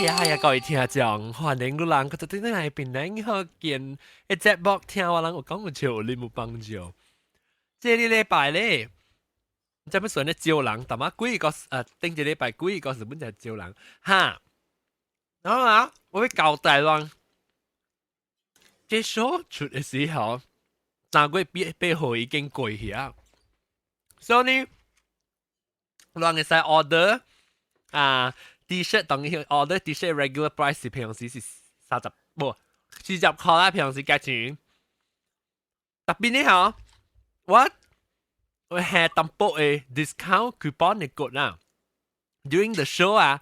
呀哎呀，各位聽眾，歡迎你人，佢就對你來邊人好見，一節目聽我人有講有笑，你冇幫助。這個禮拜咧，這要算咧招人，但馬幾個頂一禮拜幾個是本就招人哈。然後啊，我會交代人，這 show 出的時候，3月8號已經過去啊，所以呢，人會使 order 啊。T-shirt 當然 order T-shirt regular price 是平常時是30，無40箍啦，平常時價錢。特別呢嚇，我係淡薄的 discount coupon 的 code 啦。During the show 啊，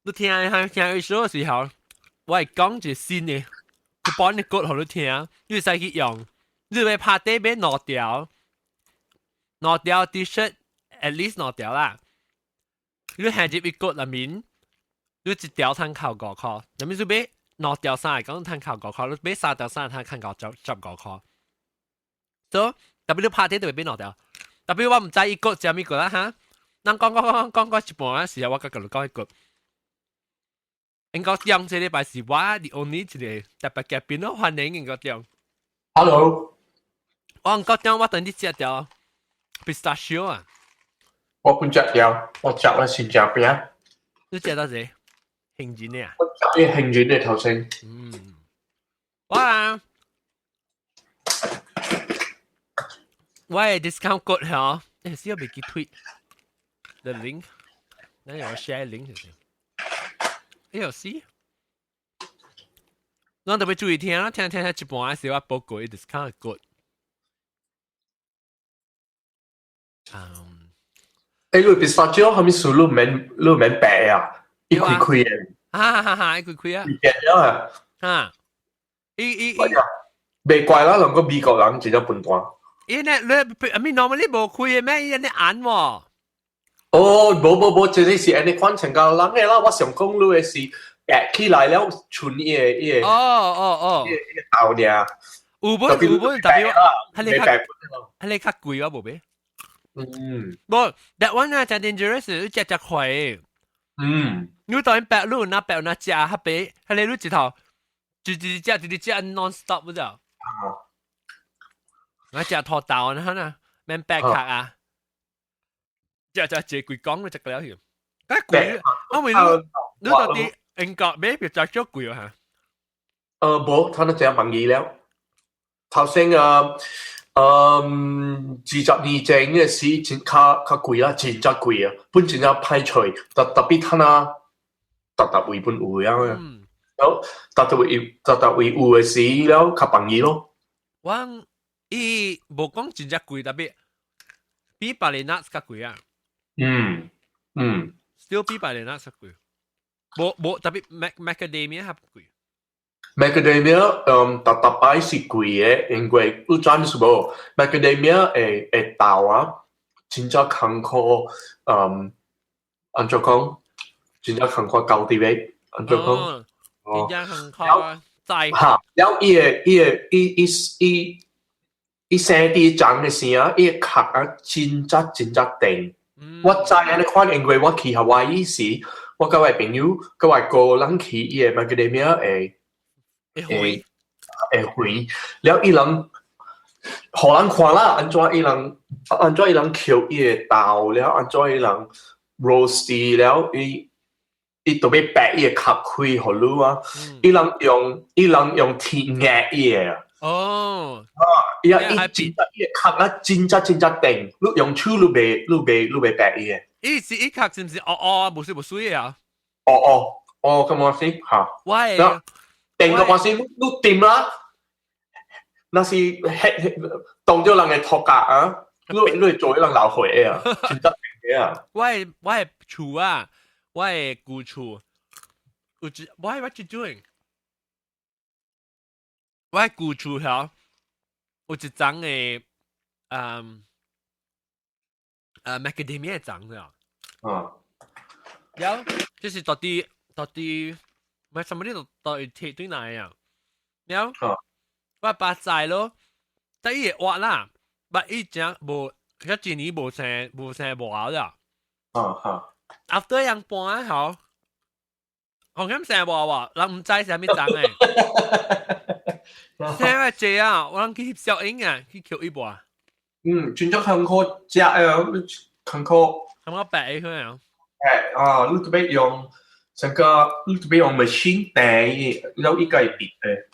你聽聽聽 show 的時候，我會講一個新的 coupon 的 code 予你聽，你會使去用。你欲拍底買兩條，兩條 T-shirt at least 兩條啦。你下入一 code 內面。你一條通扣5箍，那麼就買兩條衫來講通扣五箍，你買三條衫通扣15箍。所以特別你拍底就會買兩條，特別我毋知伊 code 啥物 code 啦哈。咱講講講講講一半仔時候，我閣共你講一個。應該中這禮拜是我 the only 一個特別嘉賓咯，歡迎應該中。 Hello，我應該中，我等你食條 pistachio 啊。我本食條，我食了新食餅。你食到啥？杏仁的啊？我食啲杏仁的頭先。嗯，我啊，我的 discount code 嗬，欸，是要未記推 the link，那我 share link 就是。哎呦，是，咱特別注意聽啦，聽聽聽一半時我報過 discount code。嗯，欸，你 pistachio 係咪數你免白啊？一開開的。哈哈哈！一開開啊！變咗啊！哈！伊伊伊，袂怪啦，兩個美國人真正笨蛋。伊呢，你 I mean normally 無開的咩？伊按呢按喎。哦，無無無，這個是按呢款成個人的啦。我想講你的是白起來了，剩伊個伊個。哦哦哦。伊個豆爾。有本有本，特別係你較係你較貴啊，無咩？嗯。無，that one 啊，真 dangerous，你食食快。你當然白滷那白那食較白，係你滷一頭，直直食直直食 non stop 不知道。我食土豆呢，哈免白殼啊，食食食幾工就食了去。較貴，我問你，你到底英國買比較少貴啊？無，他那食便宜了。頭先啊，20年前嘅時真較較貴啦，真正貴啊，本真正歹揣，特別他那逐逐位本有啊，了逐逐位逐逐位有嘅時了較便宜咯。我伊無講真正貴，特別比百里 nuts 較貴啊。Still 比百里 nuts 較貴。無無特別 macadamia 較貴。 Macadamia，逐逐擺是貴的，因為你知是無？Macadamia 的豆啊，真正艱苦，按怎講？真正艱苦 cultivate，按怎講？真正艱苦啊！栽哈，了伊個伊個伊伊伊伊生佇種的時啊，伊個殼啊，真正真正甜。我知按呢款，因為我去夏威夷時，我佮我朋友，佮我哥人去伊個 Macadamia 的。會會會，了伊人，予人看啦，按怎伊人，按怎伊人抾伊個豆了，按怎伊人 roast 了，伊伊特別白伊個殼開予你啊，伊人用鐵壓伊個。啊，伊啊伊真正伊個殼啊，真正真正甜，你用手你袂白伊個。伊是伊殼是毋是哦哦，無水無水啊？哦哦哦，咁我先嚇。喂。定個關係，你掂啦，那是當咗人嘅托架啊，你會做人流血啊，真得嘅啊。我的厝啊，我的舊厝，有一，Why what you doing？我的舊厝遐有一種的，macadamia 的種了。了，就是到底到底。唔係什麼呢？度到貼對來啊！了，我爸栽咯，但伊會挖啦，但伊真無，一一年無生無生無熬啦。啊哈。 After 樣搬好，紅餡聲無喎，人毋知是啥物髒誒。聲啊濟啊，我人去翕小影啊，去抾伊無啊？嗯，真正艱苦食誒，艱苦。感覺白去啊？誒啊，你特別用成個，你特別用 machine 掟，然後伊個會別的。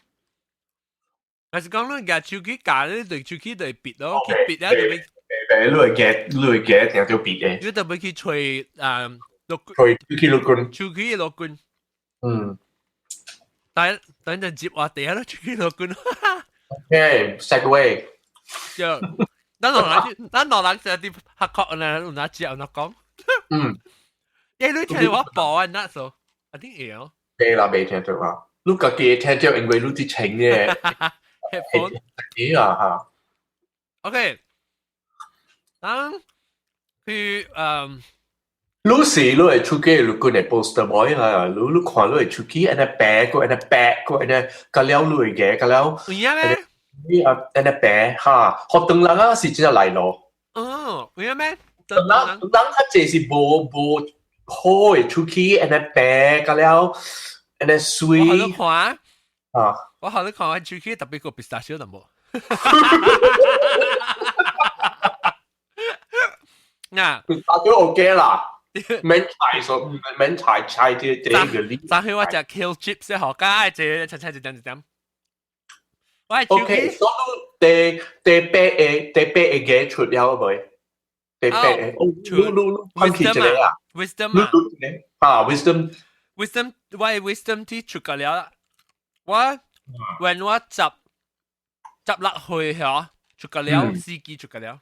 還是講你舉手機夾，你對手機就會別咯，去別了就欲。誒，你會夾，你會夾，定就別的。你特別去揣啊，律揣手機律棍。手機律棍。等等陣接話地下咯，手機律棍。 OK，segue。就，咱兩人，咱兩人就佇學校呢，有哪接有哪講。欸，你聽我報啊，那時候，一定會哦。袂啦，袂聽著啦。你家己會聽著，因為你佇穿嘅 headphone。啊哈。 OK，當佢你是你會出去你個嘅 poster boy 啦，你看你會出去，按呢白個按呢白個按呢個了你會嘅個了。有影咩？你啊按呢白哈，學長人啊是真正來咯。哦，有影咩？人人較濟是無無好嘅出去，按呢白個了，按呢水。我予你看啊！我予你看，我出去特別個 pistachio 淡薄。嗱， pistachio OK 啦。免菜所免菜菜啲這個哩。昨昏我食 kale chips 學家，這切切一點一點。我係 OK，所以第第八個第八個嘅出了未？第八個，你你你看起一個啊？Wisdom 啊？啊，wisdom。 Wisdom，我係 wisdom teeth 出個了。我 when 我十十六歲嚇，出個了，四支出個了。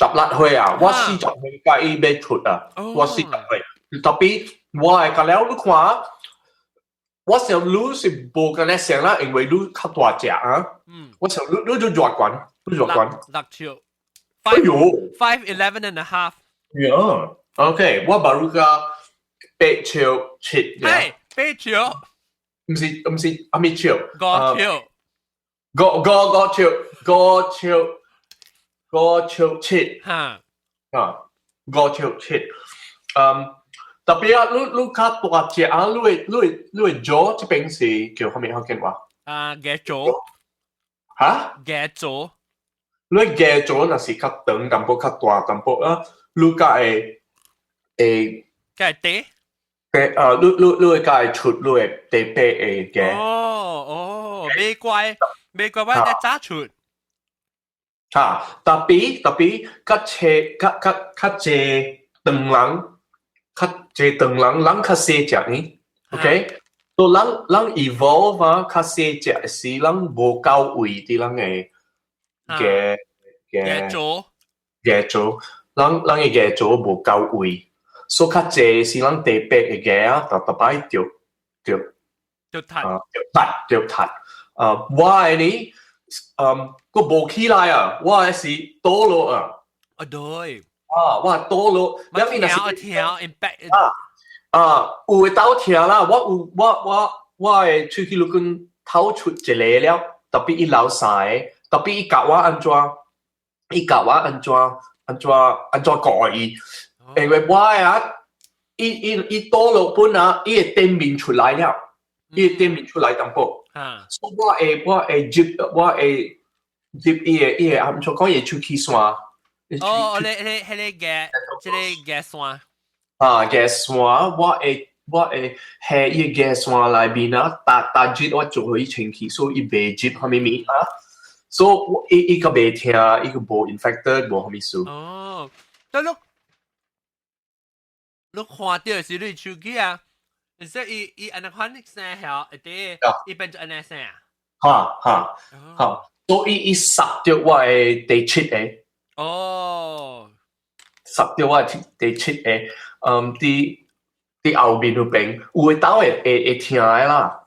十六歲啊！我40歲佮伊欲出啊！我四十歲，特別我會甲了你看，我想你是無共你想啦，因為你較大隻啊。我想你你就偌懸，你偌懸？ 6尺。哎喲，5'11.5。 Yeah，OK，我 baru 甲8尺7。嘿，8尺。毋是毋是，啥物尺？ 5尺。五五五尺，五尺。5尺7，啊，5尺7，嗯，特別啊，你你較大隻啊，你會你會你會左這邊是叫啥物福建話？啊，牙組。哈？牙組。你牙組若是較長淡薄，較大淡薄啊，你較會會。較會短。對啊，你你你會較會出你會第八個牙。哦哦，袂怪袂怪，我會早出。哈，特別特別較切較較較濟長人，較濟長人，人較細隻呢，OK？都人人 evolve 啊，較細隻時，人無夠位佇人的嘅嘅組牙組，人人的牙組無夠位，所以較濟是人第八个牙啊，逐逐擺著著著突啊，著突著突啊，我的呢？嗯，閣無起來啊！我的是倒落啊！啊對，啊，我倒落，我聽我聽 impact 啊啊，有會斗疼啦！我有我我我的喙齒律根透出一個了，特別伊流三個，特別伊教我按怎，伊教我按怎按怎按怎顧伊，因為我的啊，伊伊伊倒落本啊，伊會頂面出來了，伊會頂面出來淡薄。所以我會我會入我會入伊個伊個按怎講伊喙齒線。哦，你你彼個牙，這個牙線。啊，牙線，我會我會喺伊個牙線內面啊，逐逐日我做予伊清氣，所以伊袂入啥物物啊。所以伊伊閣袂疼，伊閣無 infected，無啥物事。哦，但你你看著是你手機啊？你說伊伊按呢款聲曉會佇伊變做按呢聲啊？哈哈哈，所以伊殺著我的第七個。哦，殺著我的第七個，嗯，佇佇後面彼邊有的兜會會會疼的啦。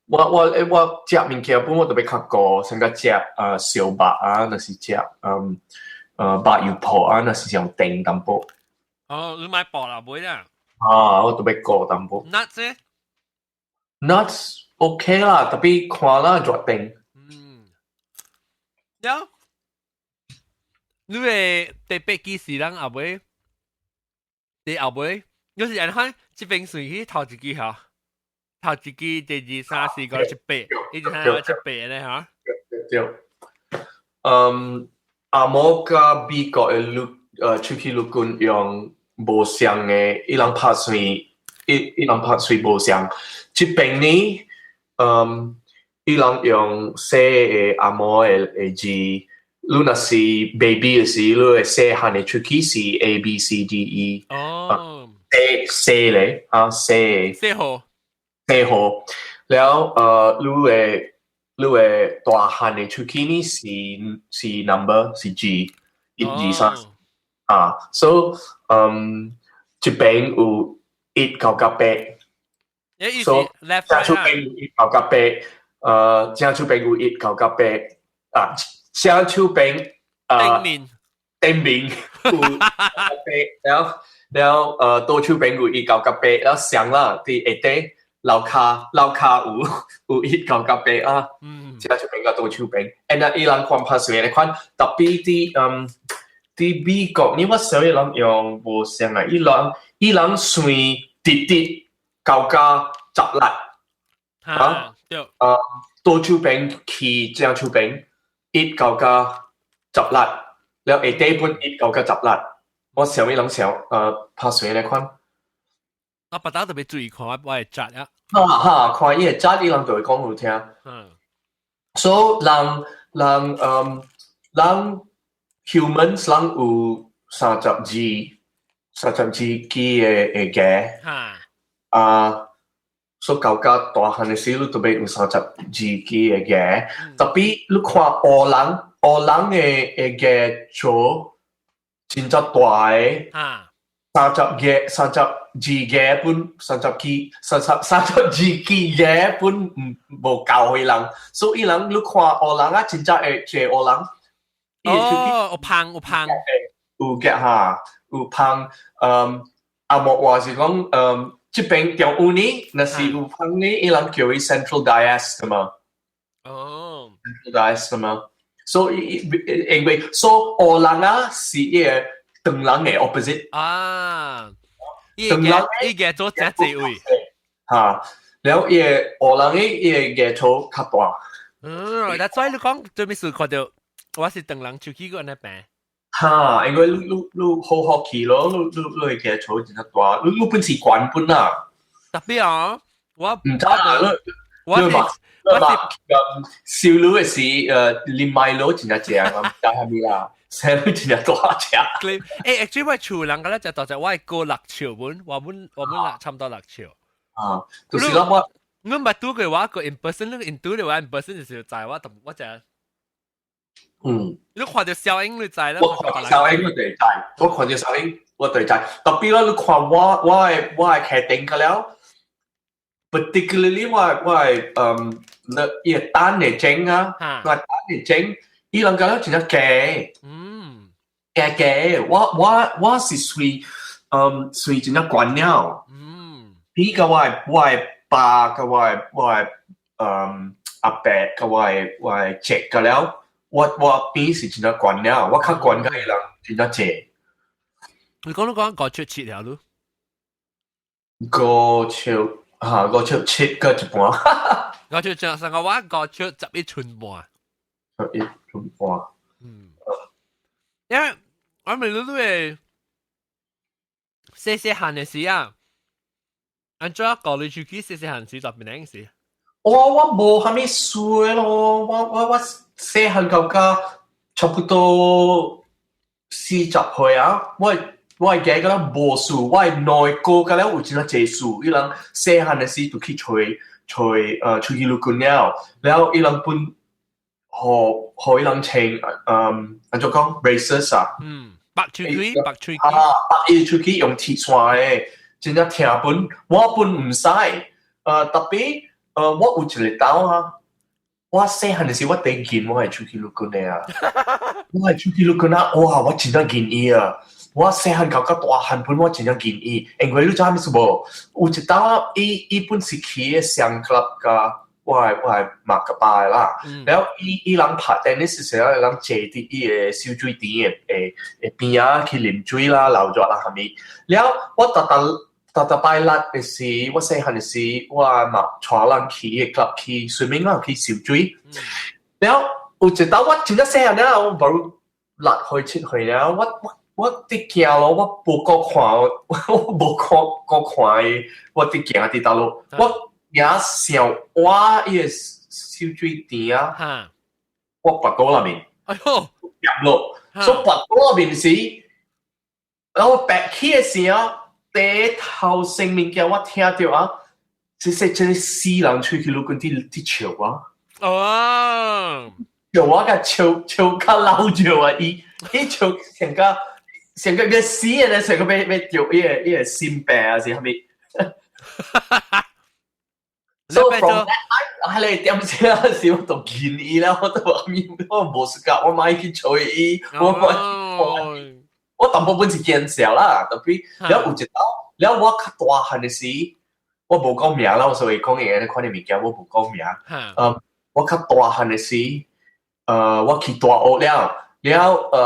我我我食物件本我特別較顧，先甲食呃燒肉啊，若是食嗯呃肉油泡啊，若是上甜淡薄。哦，你買薄啦，袂啦。啊，我特別顧淡薄。 Nuts 咧？Nuts OK 啦，特別看啦熱定。嗯，了，你會第八支是人後尾，第後尾，有時人看這邊算去頭一支嚇。頭一支、第二、三、四、五、六、七、八，一二三、四、五、七、八咧嚇。對。嗯，紅毛佮美國的律喙齒律棍用無相的，伊人拍算，伊人拍喙無相。這邊呢，伊人用細的紅毛的字，你若是 baby 的時，你的細漢的喙齒是 A B C D E。哦。細細咧，啊細。細號。細號，了你的大漢的喙齒呢是 number 是 G，一二三啊，so 這邊有一九九八， so 正手邊有一九九八，正手邊有一九九八，啊，正手邊頂面頂面有八，了左手邊有一九九八，了相啦，佇下底。樓跤有一九九八啊，正手邊佮左手邊，and 伊人看拍算的款，特別佇美國，你我想伊人用無相啊，伊人算直直九加十六，啊，對，左手邊去正手邊一九加十六，了下底本一九加十六，我想伊人想拍算的款。我不打特別注意看我的 chart 啊。哈哈，看伊的 chart，伊人就會講予聽。所以人 humans 人有32支的牙。啊，所以到較大漢的時，你特別有三十二支的牙。特別你看烏人，烏人的牙槽真正大的。30個32牙本三十支32支牙本毋無夠予人，所以人你看烏人啊，真正會濟烏人。哦，有芳有芳，有嘅哈，有芳，啊無話是講，這邊中有呢，若是有芳呢，伊人叫伊 central diastema。central diastema。所以因為所以烏人啊是伊個長人的 opposite。啊，長人伊個做正濟位。哈，然後伊個烏人的伊個牙槽較大。嗯，但所以你講做咩事看到我是長人手機個那邊。哈，因為你好好奇咯，你的牙槽真正大，你本是懸本啊。特別啊，我毋知啊，你我是小女的時，啉麥露真正正啊，毋知蝦米啦，細女真正大隻。欸，actually 我厝人個咧就大隻，我係過6尺本，我本六差唔多6尺。啊，就是啦，我我捌拄過我個 in person，你 in 拄的話 in person 就是知我同我就。你看著小英你知啦。我看著小英我就知，我看著小英我就知。特別啦，你看我的客頂個了，particularly 我的你伊個蛋的整啊，我蛋的整，伊人講了真正假。假假，我是隨真正慣了。比較我的爸佮我的阿伯佮我的姐個了。我比是真正慣了，我較慣過伊人真正濟。你講你講5尺7條路？五尺哈，5尺7個一半。五尺上上個我5尺11寸半。 11寸半。嗯。因為我咪你都會細細漢的時啊，按怎過你出去細細漢時特別靚時？我無蝦米輸咯，我細漢到甲差不多40歲啊，我會記得無事，我內哥甲了有真濟事，伊人細漢的時就去揣出去陸軍了，了伊人本予伊人穿按怎講 braces 啊？嗯，白喙齒，白喙啊，白伊喙齒用鐵線的，真正疼本，我本毋使，特別我有一個兜啊，我細漢的時我第一見我係出去陸軍的啊，我係出去陸軍啊，哇！我真正見伊啊！我細漢到較大漢本我真正見伊，因為你知影啥物無？有一當伊本是去個相club 佮我的媽佮爸的啦，然後伊人拍 tennis 時候，人坐佇伊個小水池的邊仔去啉水啦、流熱啦啥物。了我逐逐逐逐擺六嘅時，我細漢嘅時，我嘛帶人去個 club 去 swimming 啦，去游水。了有一道我真正細漢了，我無6歲7歲了，我佇行路，我無顧看，我無看顧看伊，我佇行佇倒路，我也想我伊個游水池啊，我跋倒內面，哎喲，入落，所以跋倒內面時，然後爬起的時候，第一頭生物件我聽到啊，這是真死人喙齒滷棍佇佇笑我。笑我甲笑笑較老笑啊！伊伊笑成個成個要死的咧，成個欲欲著伊个伊个心病啊是啥物？So from that time，係你點先時我就見伊啦，我都話面我無時間，我莫去揣伊，我莫我淡薄本是見笑啦，特別了有一道，了我較大漢的時，我無講名啦，所以講伊款的物件我無講名。嗯，我較大漢的時，我去大學了，了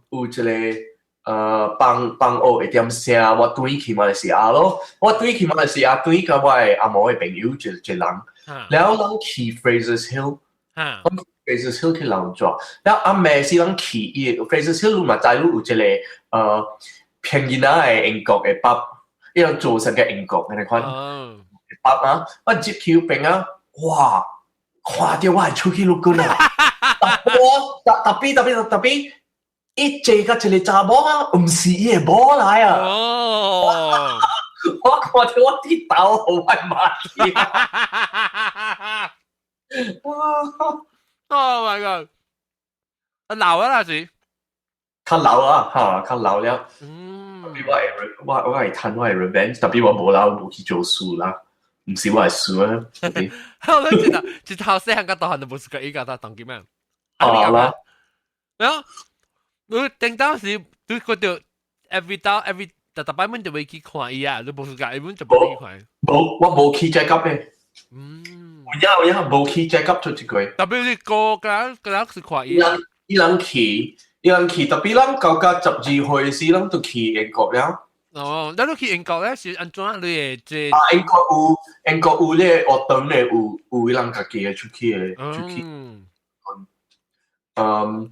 有一個放放學會點聲，我轉去馬來西亞咯，我轉去馬來西亞，轉佮我的阿嬷的朋友一一人，了咱去 Fraser's Hill，Fraser's Hill 去人住，了暗暝時咱去伊 Fraser's Hill 嘛知你有一個便宜仔的英國的 pub，伊人做成個英國按呢款 pub 啊，我入去邊啊，哇！看著我的喙齒滷棍啊！我特特別特別特別，伊坐甲一個查某啊，毋是伊的某來啊！哦，我看著我佇頭予我媽去。 Oh my god！啊老啊啦是，較老啊，哈，較老了。特別我會趁我的 revenge，特別我無啦，無去做事啦，毋是我的事啊。我都知道，一頭細漢甲大漢都無是個伊個他當今啊。啊啦。然後你頂當時你覺得 every 到 every 逐逐擺阮就會去看伊啊，你無是個伊阮就無去看。無，我無去 check up 的。有影有影無去 check up 出一個。特別你哥敢敢是看伊。伊人去，伊人去，特別咱到甲12歲時，咱就去英國了。哦，咱你去英國咧是按怎你會這？啊，英國有英國有咧學堂咧，有有伊人家己的出去的出去。嗯，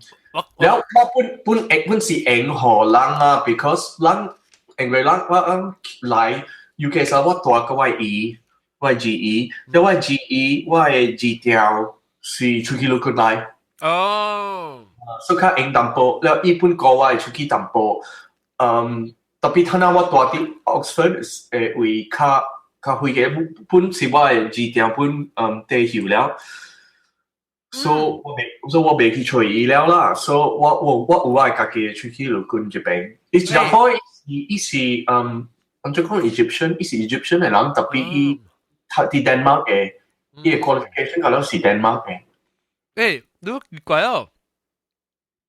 了我本本本是英予人啊，because 咱因為咱我咱來 UK 時我蹛佮我姨，我二姨，了我二姨我的二丈是喙齒滷骨來。所以較用淡薄，了伊本顧我會出去淡薄，嗯，特別趁啊我蹛佇 Oxford 會較較費個，本是我的二丈本退休了，所以我袂，所以我袂去揣伊了啦，所以我有我的家己的喙齒滷骨這邊，伊真好，伊伊是按怎講 Egyptian，伊是 Egyptian 的人，特別伊讀佇 Denmark 的，伊的 qualification 可能是 Denmark 的。欸，你奇怪哦，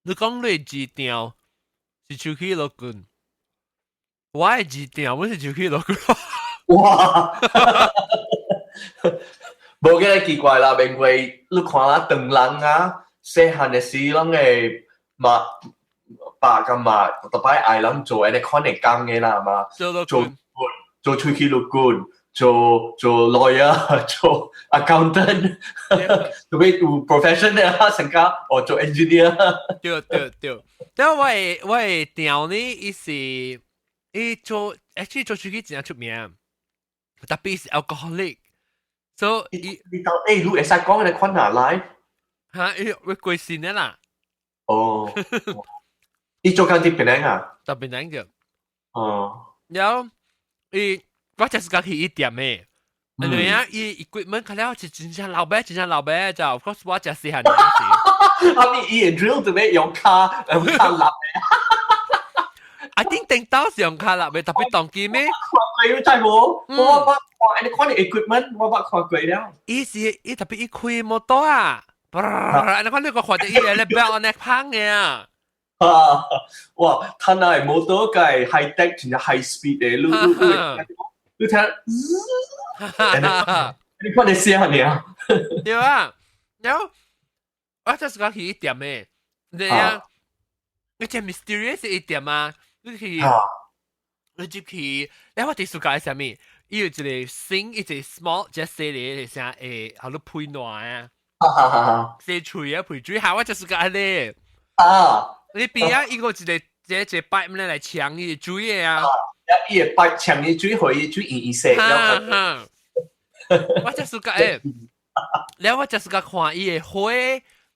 你講你二丈是喙齒滷骨，我的二丈我是喙齒滷骨。哇！無個奇怪啦，因為你看啦，唐人啊，細漢的時攏會嘛爸佮媽逐擺愛人做按呢款的工的啦嘛，做做做喙齒滷骨，做做 lawyer，做 accountant，特別有 professional 啊，成家哦做 engineer。對對對，但我的我的丈呢，伊是伊做，actually 做喙齒真出名，特別是 alcoholic，所以伊你到欸，你會使講你款哪來？嚇，伊會過身的啦。哦，伊做工佇檳城啊？佇檳城著。哦。然後伊我就是講去伊店的，因為啊，伊 equipment 較了是真正老爸，真正老爸就，of course 我食細漢時。啊，你伊 drill 做咩用跤用跤立的？ I think 頂到是用跤立的，特別當今咩？看過你知無？我捌看，你看你 equipment，我捌看過了。伊是伊特別伊開摩托啊，你看你個看著伊咧表按呢芳的啊。啊！哇，他那摩托個 high tech 真正 high speed 的，你你你你聽，你看你聲爾。對啊，然後我就是講去伊店的，你啊，你這 mysterious 伊店啊，你去，你入去，你我佇暑假啥物？伊有一個 sink，一個 small，只細個，啥會，好你配暖啊，哈哈哈哈，洗喙啊，配水，下我就是個按呢。你邊啊，伊個一個這一個 pipe 咧來搶伊水的啊。伊會 pipe 搶伊水，予伊水圓圓洗。哈哈，我就是個誒，了我就是個看伊的火，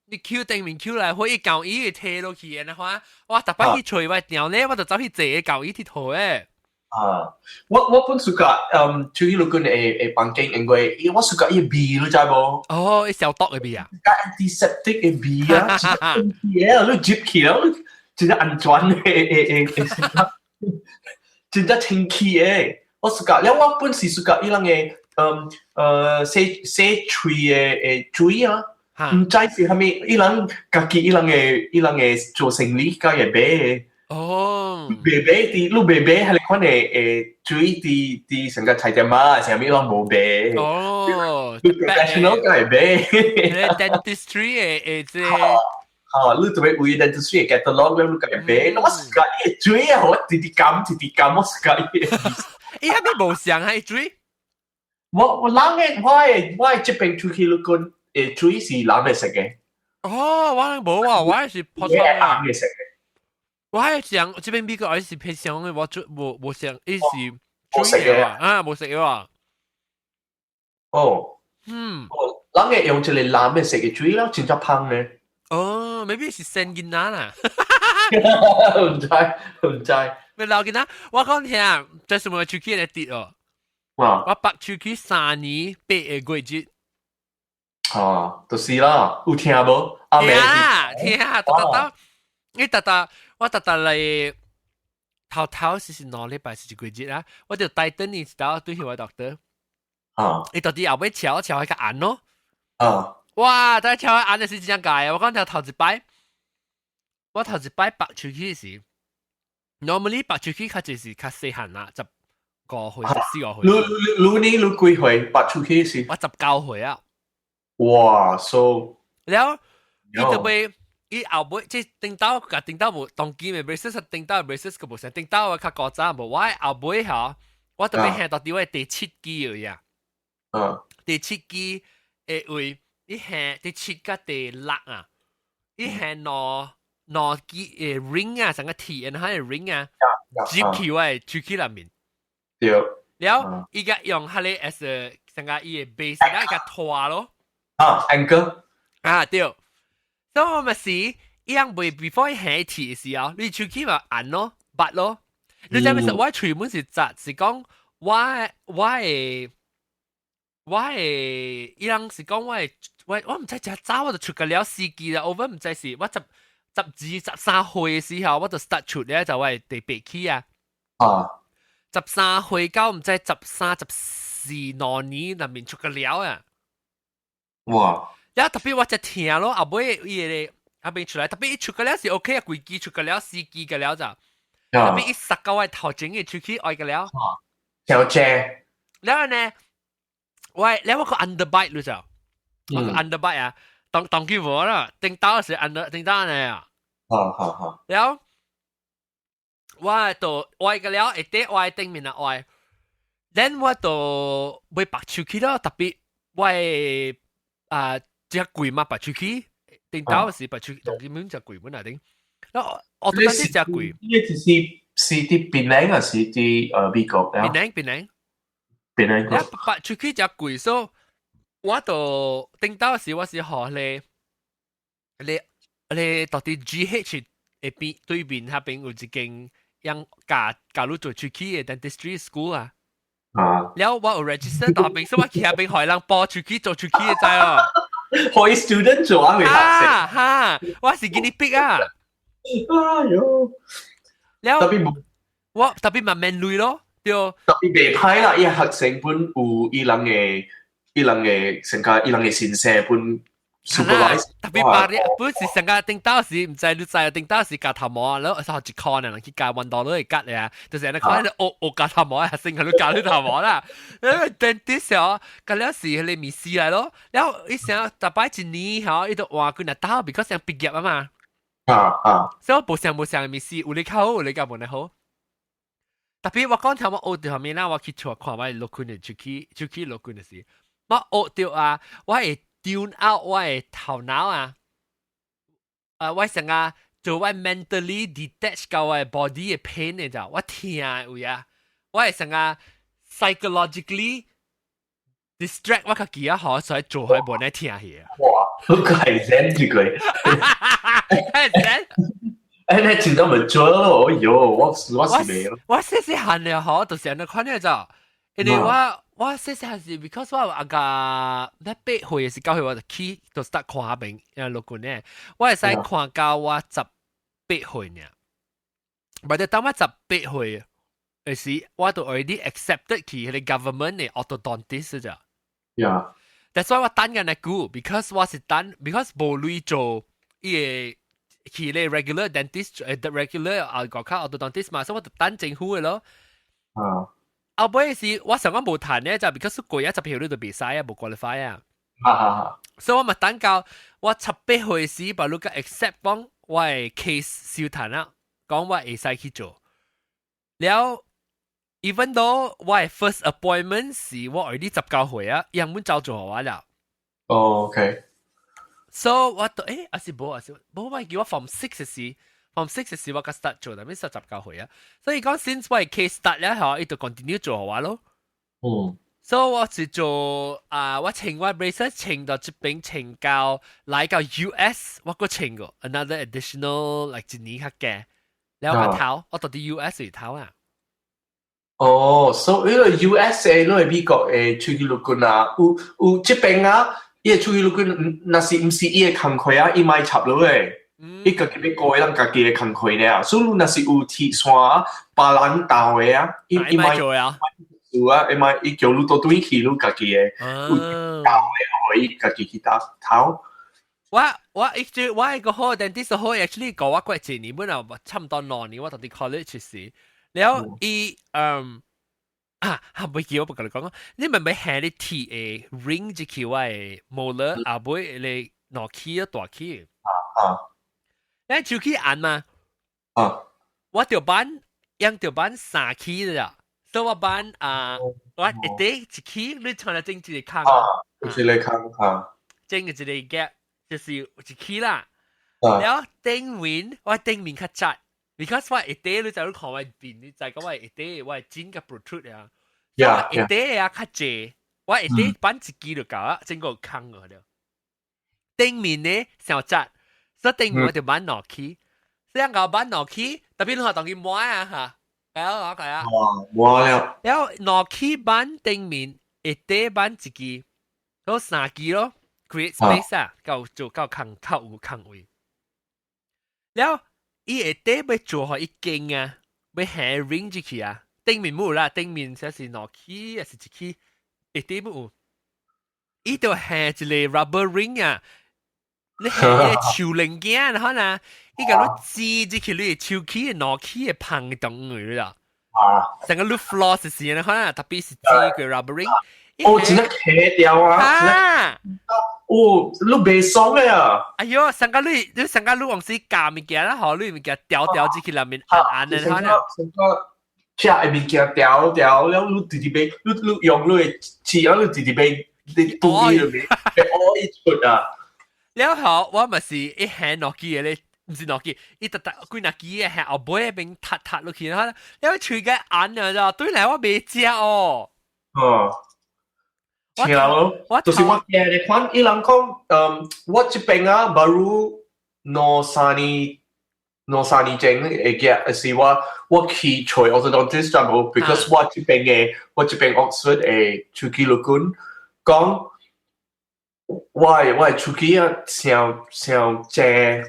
你抾頂面抾來火，伊舊伊會提落去的話，我逐擺去揣我調咧，我就走去坐舊伊佚佗誒。啊，我本 suka 出去陸軍的房間，因為我 suka 伊味，你知無？哦，伊消毒的味啊。較 antiseptic 的味啊，嘢，你入去了，真正安全的的的的，真正清氣的。我 suka，了我本是 suka 伊人的洗洗喙的水啊，毋知是啥物，伊人家己伊人的做生理佮會買的。賣賣佇你賣賣彼個款的水佇佇成個菜店啊，啥物攏無賣。你 professional 才會買。 Dentistry 的這。哈，你特別為 dentistry 的 catalog 你家買。我 suka 伊的水啊，我直直甘直直甘，我 suka 伊的。伊遐邊無相彼水？我人的我的這邊出去你講的水是藍的色的。哦，我無啊，我是普通啊。紅的色的。我係講這邊美國還是偏向的，我做無無像，伊是無色的啊，無色的啊。哦，哦，人會用一個藍的色的水咯，真正芳咧。哦，maybe 是生囡仔啦。毋知毋知。咪老囡仔，我講聽，這是我喙齒來跌哦。哇！我拔喙齒3年8個月日。哦，就是啦，有聽無？阿妹。聽，聽，逐逐，你逐逐。我逐逐來頭頭是2禮拜是一個月啊，我就帶轉伊一道對去我 doctor。伊到底後尾敲敲彼較按咯。哇！但敲按的是真解，我講條頭一擺，我頭一擺拔喙齒時，normally 拔喙齒較濟是較細漢啦，15歲、14歲。你你你你幾歲拔喙齒時？我19歲啊。哇，so 了，伊就會。伊後尾即頂頭共頂頭無當今的 braces，頂頭 braces 個無相，頂頭較古早無。我後尾吼，我特別聽到佇我第七支而已啊。第七支的位，伊還第七佮第六啊，伊還兩兩支的 ring 啊，成個鐵然後的 ring 啊，入去我的喙齒內面。了，伊個用彼个 as a 成個伊的 base，伊個拖咯。啊，anchor。啊，對。所以我咪是，伊樣未 before 伊下鐵的時候，你喙齒嘛按咯，拔咯。你知影我喙本是扎，是講我的，伊人是講我的，我毋知誠早我就出個了四支啦，我毋知是我12、13歲的時候，我就 start 出咧，就我的第八齒啊。13歲到毋知13、14兩年內面出個了啊。哇！了特別我才聽咯，後尾伊個後邊出來，特別伊出個了是 OK 啊，規支出個了，四支個了就。特別伊塞到我頭前嘅喙齒愛個了。調正。了呢，我了我個 underbite 你就，我個 underbite 啊，當當佢無啦，頂到是 under 頂到呢啊。好好好。了，我就愛個了，會底我頂面啊愛，then 我就會拔喙齒咯，特別我啊。只貴嘛，拔喙齒，頂頭是拔喙，當佢們只貴本啊頂。我都是只貴。呢個是是佇檳城還是佇美國？檳城檳城。檳城。拔喙齒只貴，所以我就頂頭時我是學咧，咧咧到底 GH 下邊對面彼邊有一間樣教教你做喙齒的 dentistry school 啊。了我有 register 到邊，所以我去彼邊予人補喙齒做喙齒的知哦。可以 student 做啊，未學哈哈，我是 guinea pig 啊。哎喲，了特別我特別嘛免鐳咯，對。特別袂歹啦，伊學生本有伊人的伊人的成個伊人的先生本 supervise。特別把你本是成個頂到時，毋知你知頂到時鉸頭毛，然後一箍呢，人去鉸 $1 會割咧，就是你看你學學鉸頭毛，學生喺度鉸你頭毛啦。然後 dentist 哦，嗰了時彼個面試來咯，然後伊成逐擺一年吼，伊就換幾若道，because 想畢業啊嘛。所以無相無相的面試，有咧較好，有咧較無咧好。特別我講頭我學到後面啦，我去厝看我律君的手機，手機律君的時，我學到啊，我會 tune out 我的頭腦啊，啊，我成個做我 mentally detach 到我的 body 的 pain 的就，我疼的位啊，我會成個 psychologically distract 我家己啊，好，所以做開無呢疼去啊。哇，嗰個係 zen 這個，係 zen。誒，你真正咪做咯？哎喲，我是未咯。我細細漢了嗬，就是按呢款的就，因為我細細漢是 because 我阿個那8歲是9歲，我就去就 start 看病，律君呢，我會使看到我十八歲呢，或者當我十八歲的時，我就 already accepted 去彼个 government 的 orthodontist 咋。 That's why 我等緊那久，because 我是等，because 無鐳做伊个。去咧 regular dentist regular 啊個卡 orthodontist 嘛，所以我就等政府的咯。後尾是我想講無談咧，就 because 過一十歲你就袂使啊，無 qualify 啊。所以我咪等到我十八歲時，把你個 accept 講我的 case 收談啦，講我會使去做。了，even though 我的 first appointment 是我 already 19歲啊，樣本早做我了。哦，OK。 So 我都誒，還是無，還是無，我記我 form six 時，form six 時我才 start 做，但係19歲啊。所以講 since 我 case start 了後，伊就 continue 做我咯。所以我是做啊，我穿我 braces 穿到這邊穿到來到 US，我閣穿過 another additional like 一年較加，了個頭，我到佇 US 裡頭啊。哦，所以呢個 USA 你係美國的喙齒律君啊，有有這邊啊。伊个喙齒律君，若是毋是伊的工課啊，伊莫插落去。伊家己欲顧人家己的工課爾。所以若是有鐵線別人鬥的啊，伊伊莫做啊，有啊，伊莫伊叫你倒轉去，你家己的有鬥的，予伊家己去打頭。我一直我一個好，dentist 好，actually 教我過一年，本來差唔多2年，我讀佇 college 時，了伊啊，哈袂記我不共你講，你明明下你鐵的 ring 入去我的 molar 後尾你兩齒啊大齒，你手齒按嘛，我著挽用著挽三齒啦，所以我挽啊，我一底一齒，你看來整一個空，啊，一個空啊，整一個 gap 就是一齒啦，了頂面我頂面較窄，because 我一底你就看我面，你知講我一底我尖較 protrude 啊。我一底啊較濟，我一底挽一支就夠啊，整個空個了。頂面呢傷窄，所以頂面我就挽兩齒，所以我挽兩齒，特別你話當佢摸啊嚇，係啊係啊。哇，摸了。了兩齒挽頂面，一底挽一支，嗰三支咯，create space 啊，夠做夠空較有空位。了，伊下底欲做予伊堅啊，欲下 ring 入去啊。頂面冇啦，頂面這是兩齒，還是一齒？下底冇有。伊就下一個 rubber ring 啊，你下個手零件，可能伊共你擠入去你手齒的兩齒的縫洞去啦。成個你 floss 時，可能特別是擠個 rubber ring。哦，真係扯掉啊！啊！哦，你袂爽的啊！哎喲，成個你你成個你往時夾物件啦，嗬，你物件掉掉入去內面按按的，可能。成個食的物件掉掉了，你直直欲，你你用你的齒啊，你直直欲，你肚裡面欲嘔一出啊！了後我咪是一下落去的咧，毋是落去，伊特特幾若支的下後尾邊塌塌落去，了喙個按啊，對來我袂食哦。哦，聽咯，就是我驚的款，伊人講，嗯，我這邊啊，baru 兩三年，兩三年前會記，是我我去揣 orthodontist 就無，because 我這邊的我這邊 Oxford 的喙齒律君講，我的喙齒啊，傷傷濟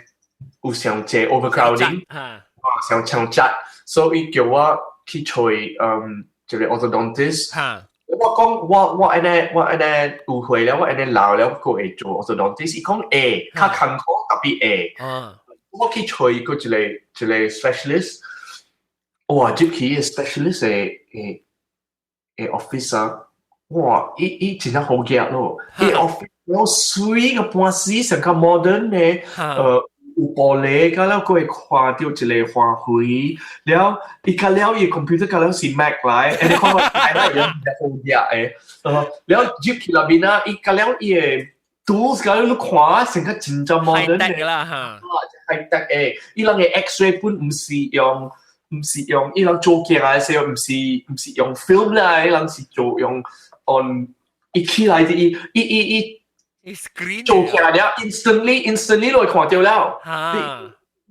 有傷濟 overcrowding，啊，傷傷窄，所以叫我去揣一個 orthodontist。我講我我按呢我按呢有歲了，我按呢老了，閣會做 orthodontist。伊講會，較艱苦特別會。我去揣過一個一個 specialist，哇！入去 specialist 的的的 office 啊，哇！伊伊真正好額咯，伊 office 老媠個半死，成較 modern 的，有玻璃，佮了閣會看著一个花卉，了伊佮了伊 computer 佮了是 Mac 來，你看我睇啦，有好額的，了入去內面啊，伊佮了伊的 tools 佮你看，成個真正 modern 的啦哈， high tech 的，伊人的 X-ray 本毋是用，伊人做鏡的時候，毋是用 film 啦，伊人是做用 on 伊起來的，伊伊伊伊 screen 做起來了，instantly 就會看著了。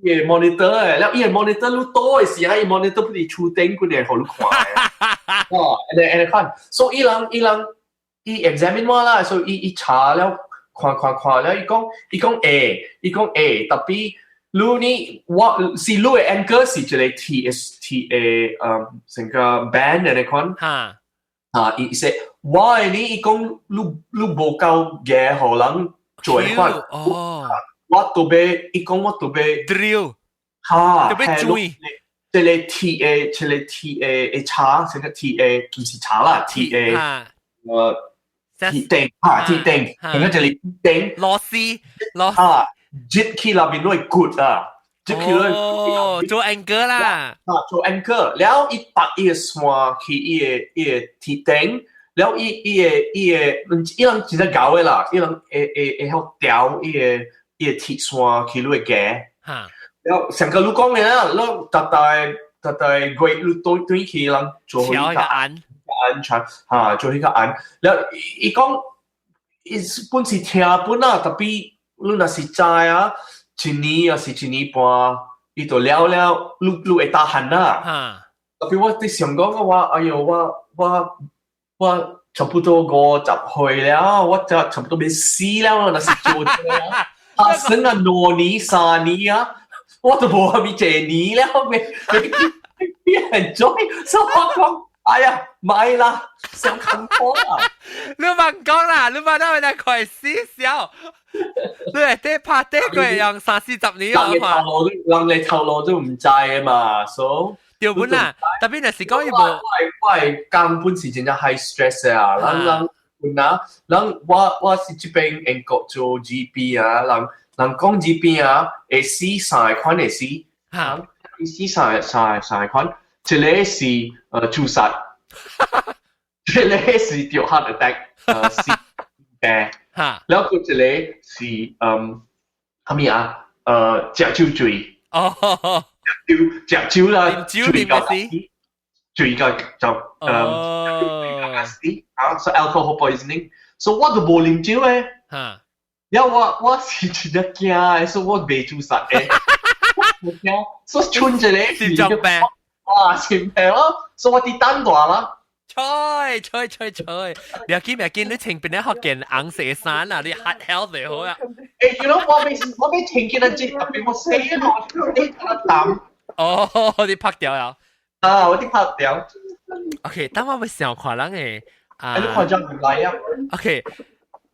伊个 monitor 的，了伊个 monitor 你倒的時啊，伊 monitor 不是厝頂幾個予你看的。哦，按呢按呢看，所以伊人伊人伊 examine 我啦，所以伊伊查了，看看看了，伊講伊講會，伊講會，tapi 你呢，我是你的 ankle 是一個 T S T A，成個 band 按呢款。啊，伊說我的呢，伊講你你無夠額予人做款，我都欲伊講我都欲 drill，哈，都欲注意，這個鐵的，這個鐵的的叉，這個鐵的毋是叉啦，鐵的鐵釘哈，鐵釘，成個這個鐵釘，螺絲螺哈，入去內面會骨啊，入去內哦，做 anchor 啦，啊，做 anchor，了伊拔伊个線去伊个伊个鐵釘，了伊伊个伊个，伊人真正𠢕的啦，伊人會會會曉調伊个伊个鐵線去你个頸，了上個你講的啦，你逐大逐大月你對對去人做調一個按，安全哈，做彼個按，了伊講伊本是聽本啊，tapi 你若是知啊，一年抑是一年半，伊就了了，你你會 tahan 啦。tapi 我佇想講我，哎喲，我我我差不多50歲了，我就差不多欲死了，若是做這個啊，算啊兩年三年啊，我都無蝦米濟年了，欲欲欲 enjoy，所以我講，哎呀，莫啦，傷艱苦啊！你莫講啦，你莫那來快死笑，你會得拍得過用三四十年啊嘛？人的頭路都人的頭路都毋知的嘛，所以對本啦，tapi 若是講伊無，我我的工本是真正 high stress 啊，人人本啊，人我我是這邊英國做 GP 啊，人人講 GP 啊，會死三個款會死，會死三個三個三個款，一個是自殺，一個是著 heart attack，死病，然後閣一個是啥物啊？食酒醉，酒食酒啦，啉酒啉到死，醉到就死啊，所以 alcohol poisoning，所以我都無啉酒的，了我我是真正驚的，所以我袂自殺的，我驚，所以剩一個心臟病，哇，心病咯，所以我佇等大啦。吹吹吹吹，不要緊不要緊，你穿邊咧學件紅色衫啊，你 heart health 好啊。欸，you know 我欲穿見啊，這 tapi 我死咯，你淡。哦，你拍掉了。啊，我啲拍掉。 OK，等我欲想看人的啊。你看張唔來啊？OK，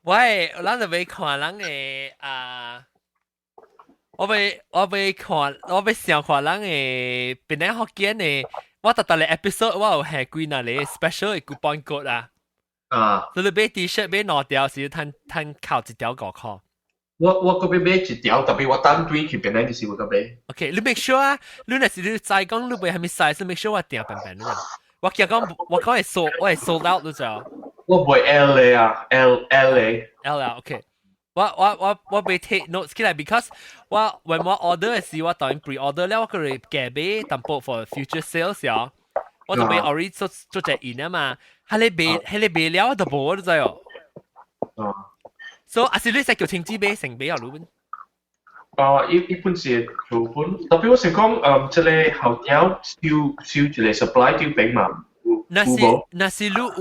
喂，咱就欲看人的啊。我欲我欲看，我欲想看人的邊咧福建的。我特特個 episode 我有下幾若個 special 的 coupon code 啊。所以你買 T-shirt 買兩條是趁趁扣一條5箍。我我閣欲買一條，tapi 我等轉去邊個時我閣買。 OK，你 make sure 啊，你若是你知講你買啥物 size，make sure 我訂平平你。我驚講我講會 sold，我會 sold out 你知道。我買 L 的啊，L L 的。 L 啊，OK。我我我我欲 take notes 起來，because 我 when 我 order 的時，我當然 pre order 了，我閣會加買淡薄 for future sales 呀。我就買 already 做做隻印啊嘛，彼个賣彼个賣了我就無，你知哦。所以啊是你使叫親子買成買啊，你本？啊，一一般是做本，tapi 我想講，這个後條收收一個 supply 對邊嘛。若是若是你有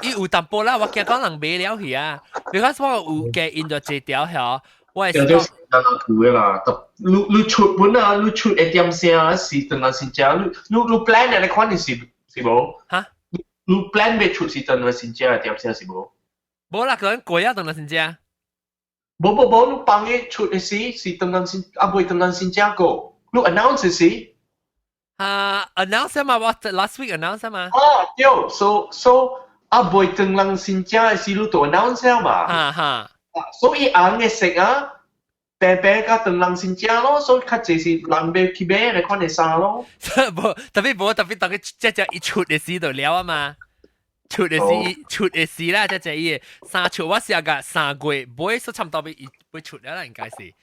伊有淡薄啦，我驚講人買了去啊。because 我有加印咗這條曉，我係講。有的啦，你你出本啊，你出一點聲是當然是正，你你你 plan 的你看你是是無？哈？你 plan 欲出是當然是正一點聲是無？無啦，可能過啊當然是正。無無無，你幫伊出的時是當然是啊，未當然是正個，你 announce 時。啊，announce 嘛，我 last week announce 嘛。哦，對，so so 啊，未當人先正的時，你就 announce 嘛。哈哈。所以紅的色啊，平平甲唐人先正咯，所以較濟是人欲去買來款的衫咯。無特別無特別當佢只只一出的時就了啊嘛。出的時出的時啦，只只伊衫出我試個3月買，所差唔多欲欲出了啦，應該是。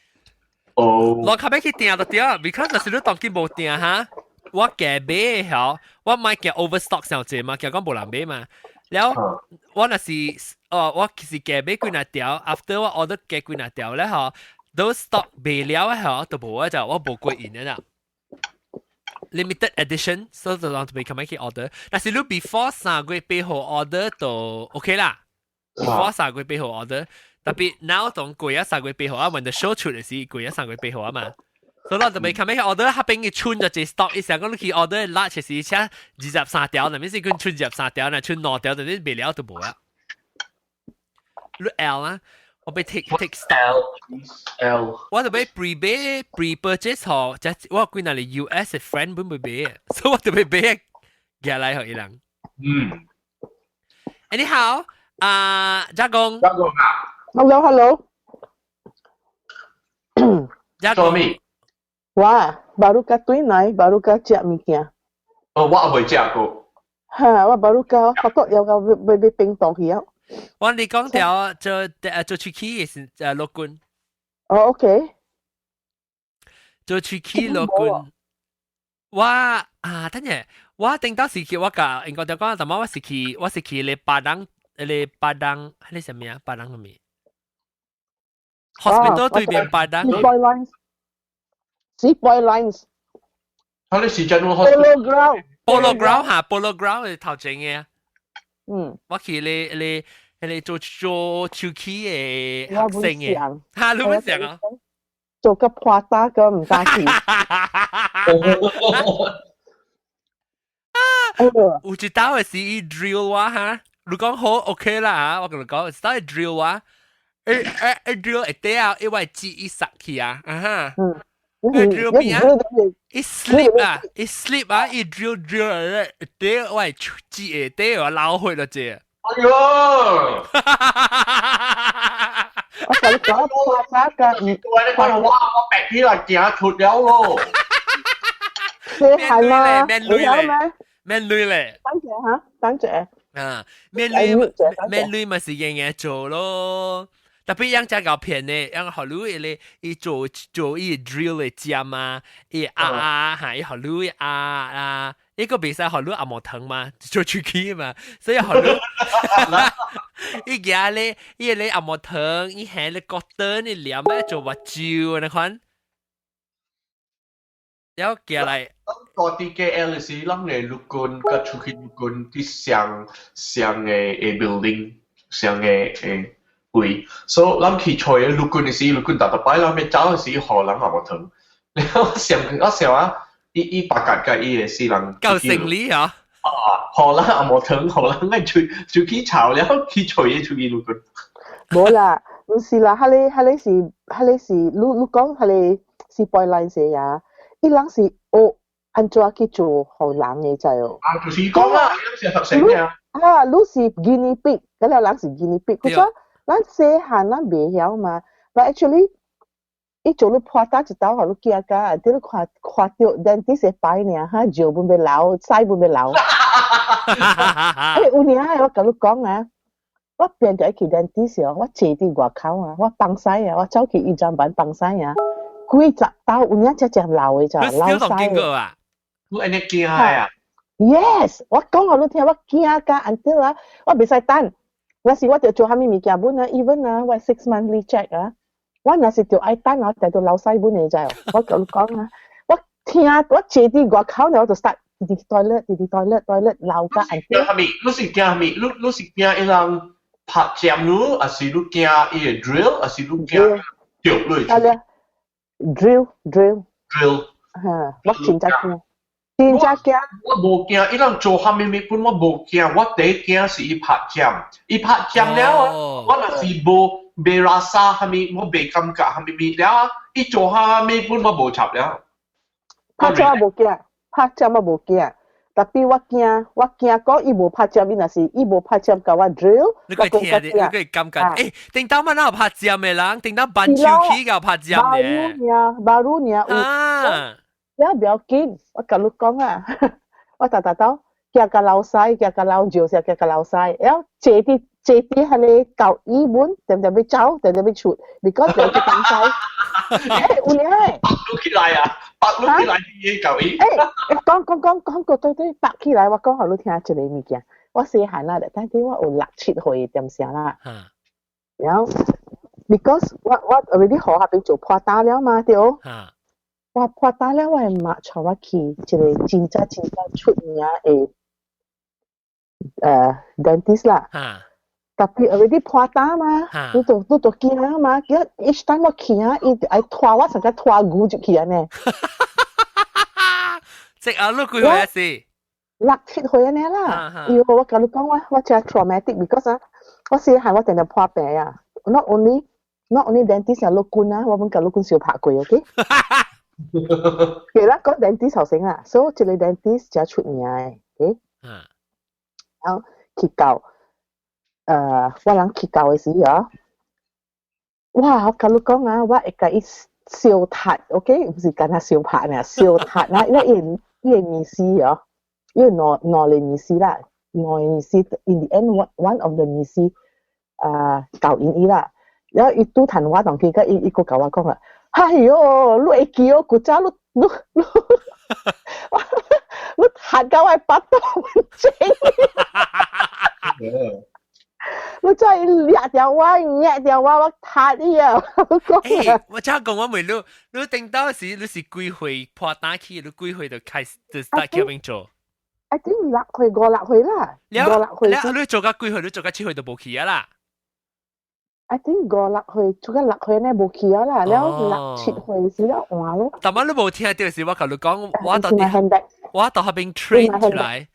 哦。我較欲去訂就對，because 若是你當今無訂哈，我加買曉，我買加 overstock 上濟嘛，驚講無人買嘛。了，我若是哦，我其實加買幾若條，after 我 order 加幾若條咧嗬，都 stock 賣了嗬，都無啊就我無過癮啦。limited edition，所以就讓就未咁去 order。但是你 before 3月8號 order 就 OK 啦。before 三月八號 order，特別 now 當過啊三月八號啊，when the show 出的時過啊三月八號啊嘛。所以我就未咁去 order，彼邊嘅剩就隻 stock，伊成講你去 order large 是請23條，那邊是佢剩23條，那剩兩條，就你賣了就無啊。你 L 啊，我欲 take stock。 L。我就欲 pre 買 pre purchase 嗬，即我幾若係 US 嘅 friend 本會買，所以我就欲買寄來予伊人。Anyhow，啊，嘉公。嘉公啊。 Hello，Hello。嘉公。我 baru 才轉來，baru 才食物件。哦，我也未食過。哈，我 baru 才發覺有個欲欲冰凍去啊。我你講條做做喙齒是陸軍。哦，OK。做喙齒陸軍。我啊，等下，我頂到時去我甲應該就講，但我是去我是去咧巴當咧巴當，彼個啥物啊？巴當啥物？hospital 對面巴當。 Boy lines。C boy lines。佢哋是 general hospital。Polo ground。 Polo ground 嚇，Polo ground 係頭前嘅。我去咧咧咧做做喙齒的學生嘅。嚇，你會想啊？做個破打個毋敢去。有一道的是伊 drill 我哈，你講好 OK 啦嚇，我共你講，一道 drill 我，欸欸欸 drill 會底啊，因為舌伊塞去啊，啊哈。伊 drill 邊啊？伊 slip 啊，伊 slip 啊，伊 drill drill 底我舌會底我流血了這。哎喲！我共你講破打個唔，你看我我白起來行出了咯。係嗎？免鐳咧，免鐳咧。等陣嚇，等陣。啊，免鐳免鐳嘛是樣樣做咯。特別樣只夠騙的，樣予你咧，伊做做伊 drill 的尖啊，伊啊啊，嚇，伊予你啊啊，伊個袂使予你阿毛疼嘛，做喙齒嘛，所以予你，伊舉咧，伊咧阿毛疼，伊下咧角燈，伊黏咧做目睭那款，然後寄來。我佇 KL 時，咱的陸軍佮出去陸軍佇上上的的 building 上的的位，所以咱去揣陸軍的時，陸軍逐逐擺咱欲走的時，予人也無疼。然後我想我想啊，伊伊白甲佮伊的死人夠勝利啊！啊，予人也無疼，予人愛出出去吵了，去揣伊出去陸軍。無啦，毋是啦，彼个彼个是彼个是，你你講彼个是 boy line 是呀，伊人是學按怎去做予人的知哦。啊，就是講啦，伊人是學生嘅。啊，你是 guinea pig，嗰個人是 guinea pig，佢說咱細漢咱袂曉嘛，but actually 伊做你破打一刀，予你驚甲，你看看著 dentist 會擺爾哈，尿本欲流，屎本欲流。欸，有影我共你講啊，我變著去 dentist 哦，我坐佇外口啊，我放屎啊，我走去醫站板放屎啊，幾十刀有影只只流的就流屎。見過啊？你按呢驚啊？Yes，我講予你聽，我驚甲 until 啊，我袂使等。若是我著做啥物物件本啊，even 啊，我 six monthly check 啊，我若是著愛等啊，就著流屎本的知哦。我共你講啊，我聽我坐佇外口呢，我就 start 直直 toilet 直直 toilet toilet 流甲 until。驚啥物？你是驚啥物？你你是驚伊人拍針你，還是你驚伊會 drill，還是你驚掉落去？drill drill drill。嚇，我真正驚。真正驚。我無驚，伊人做啥物物本我無驚，我第一驚是伊拍針，伊拍針了啊，我若是無袂 rasa 啥物，我袂感覺啥物物了啊，伊做啥物本我無插了。拍針我無驚，拍針我無驚， Tapi 我驚，我驚講伊無拍針，伊若是伊無拍針共我 drill，你會聽，你會感覺，欸，頂當嘛哪有拍針的人，頂當挽手起共拍針的。Baru 爾，baru 爾，啊，了不要緊，我共你講啊，我逐逐兜行甲老師，行甲老石，行甲老師，了坐佇坐佇彼个舊醫門，定定欲走，定定欲出，because 有一東西，欸，有影欸，拔起來啊，拔起來啲舊醫。欸，講講講講過對對，拔起來，我講予你聽一个物件。我細漢啦，但係我有六七歲點聲啦。然後，because 我 already 學下邊做破打了嘛，對。我破打了，我的媽帶我去一个真正真正出名的dentist 啦。Tapi already 破打嘛，你就驚嘛，驚 each time 我去啊，伊愛拖我成個拖牛入去按呢。即係你幾歲時？六七歲按呢啦。因為我共你講我真 traumatic because 啊，我細漢我定定破病啊。Not only dentist 啊，老君啊，我攏共老君相拍過，OK？其啦，講 dentist 頭先啊，所以這個 dentist 真出名的，OK？然後去到，我人去到的時候，哇！我共你講啊，我會共伊相踢，OK？毋是干焦相拍爾，相踢啊！因為伊个意思哦，伊兩兩個意思啦，兩個意思，in the end one of the 意思啊，教𪜶伊啦，然後伊拄趁我當去，佮伊伊閣共我講啊，哎喲，你會記哦，古早你你你，你踢到我的腹肚整。你真係掠掉我，掠掉我，我踢你啊！欸，我真講我問你，你頂到時你是幾歲破膽去？你幾歲就開始就 start 去邊做？ I think 六歲五六歲啦，五六歲。了，你做到幾歲？你做到七歲就無去啊啦。 I think 五六歲，做到六歲呢無去啊啦，了六七歲時了換咯。但係你無聽到時，我共你講，我到彼邊 train 出來。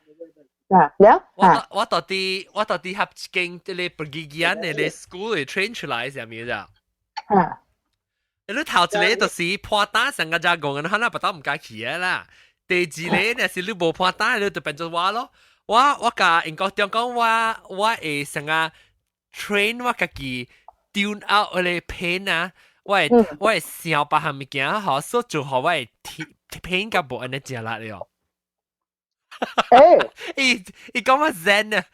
啊，了，我到底合一間這個 pergigian 的 school 的 train 出來是啥物咋？啊，你頭一個就是破膽上個只講，你可能不到毋敢去啊啦。第二個若是你無破膽，你就變做我咯。我共英國長講，我會成個 train 我家己 tune out 彼个 pain 啊，我會想別項物件，好，所做好我會 pain 甲無按呢誠力了。欸，伊伊講我 zen 啊，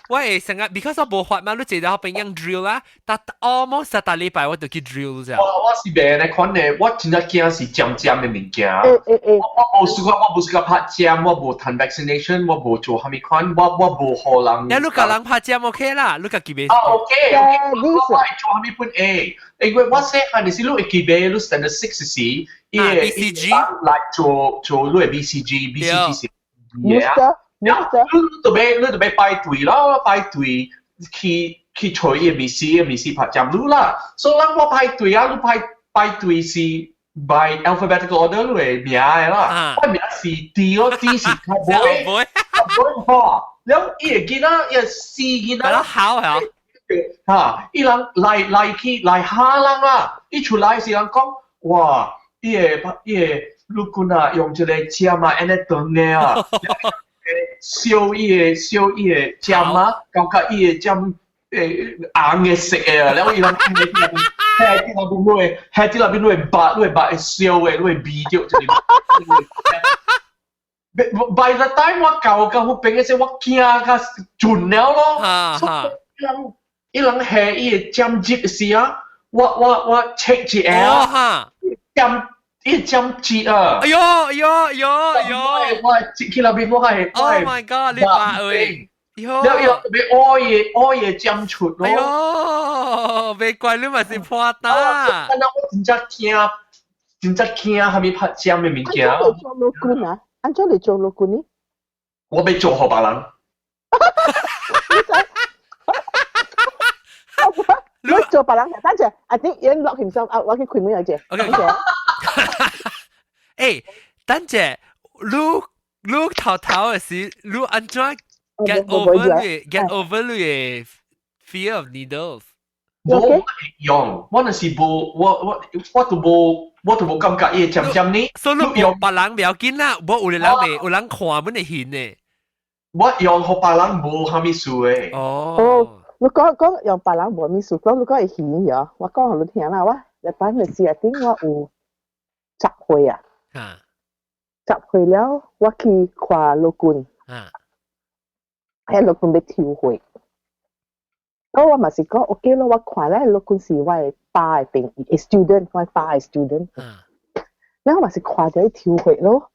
我會成日，because 我無法嘛，你坐佇彼邊樣 drill 啦，但 almost 逐禮拜我就去 drill 啫。我是袂按呢款的，我真正驚是針針的物件。欸欸欸，我無試過，我無試過拍針，我無趁 vaccination，我無做啥物款，我無予人。你共人拍針 OK 啦，你家己袂。啊 OK OK，我會做啥物本會，因為我細漢的時，你會記袂？你 standard six 時，伊個 BCG 來做做你的 BCG，BCG 是。 Yeah，你你就欲排隊咯，排隊去去揣伊個醫師，伊個醫師拍針你啦。所以咱我排隊啊，你排排隊是 by alphabetical order 你的名的啦。我名是 D 咯，D 是較尾，較尾吼。了伊個囡仔，伊個死囡仔，好啊。哈，伊人來來去來嚇人啦！伊出來時人講，哇，伊個陸軍啊，用一個針啊，按呢長的啊，燒伊個燒伊個針啊，感覺伊個針紅的色的啊，了伊人聽咧佇那邊會，佇那邊會肉，會肉會燒的，會味著這個。By the time 我到到彼邊的時，我驚甲盡了咯。伊人伊人下伊個針接時啊，我 check 一下啊，針伊針接啊。哎喲哎喲哎喲哎喲！我接去那邊我係 Oh my god！你爸喂，了伊特別愛伊愛伊針出咯。哎喲，袂怪你嘛是破膽。但我真正驚，真正驚啥物拍針的物件。按怎做老君啊？按怎來做老君呢？我欲做予別人。你知？你做別人，等陣，阿啲人 lock himself out，我去開門一隻。 OK。欸，等陣，你你頭頭的時，你按怎 get over 你的 fear of needles？我用，我若是無，我都無。我都無感覺伊會尖尖呢。所以你用別人不要緊啦，無有人袂有人看阮會興呢。我用予別人無啥物事的。哦。你講講用別人無物事，講你講會興呀？我講予你聽啦，我一般嘅時啊頂我有10歲啊。10歲了，我去看老君。彼老君欲抽血。我嘛是講 OK 咯，我看咧老君是我的爸的朋友，student，我爸的 student。然後嘛是看著伊抽血咯。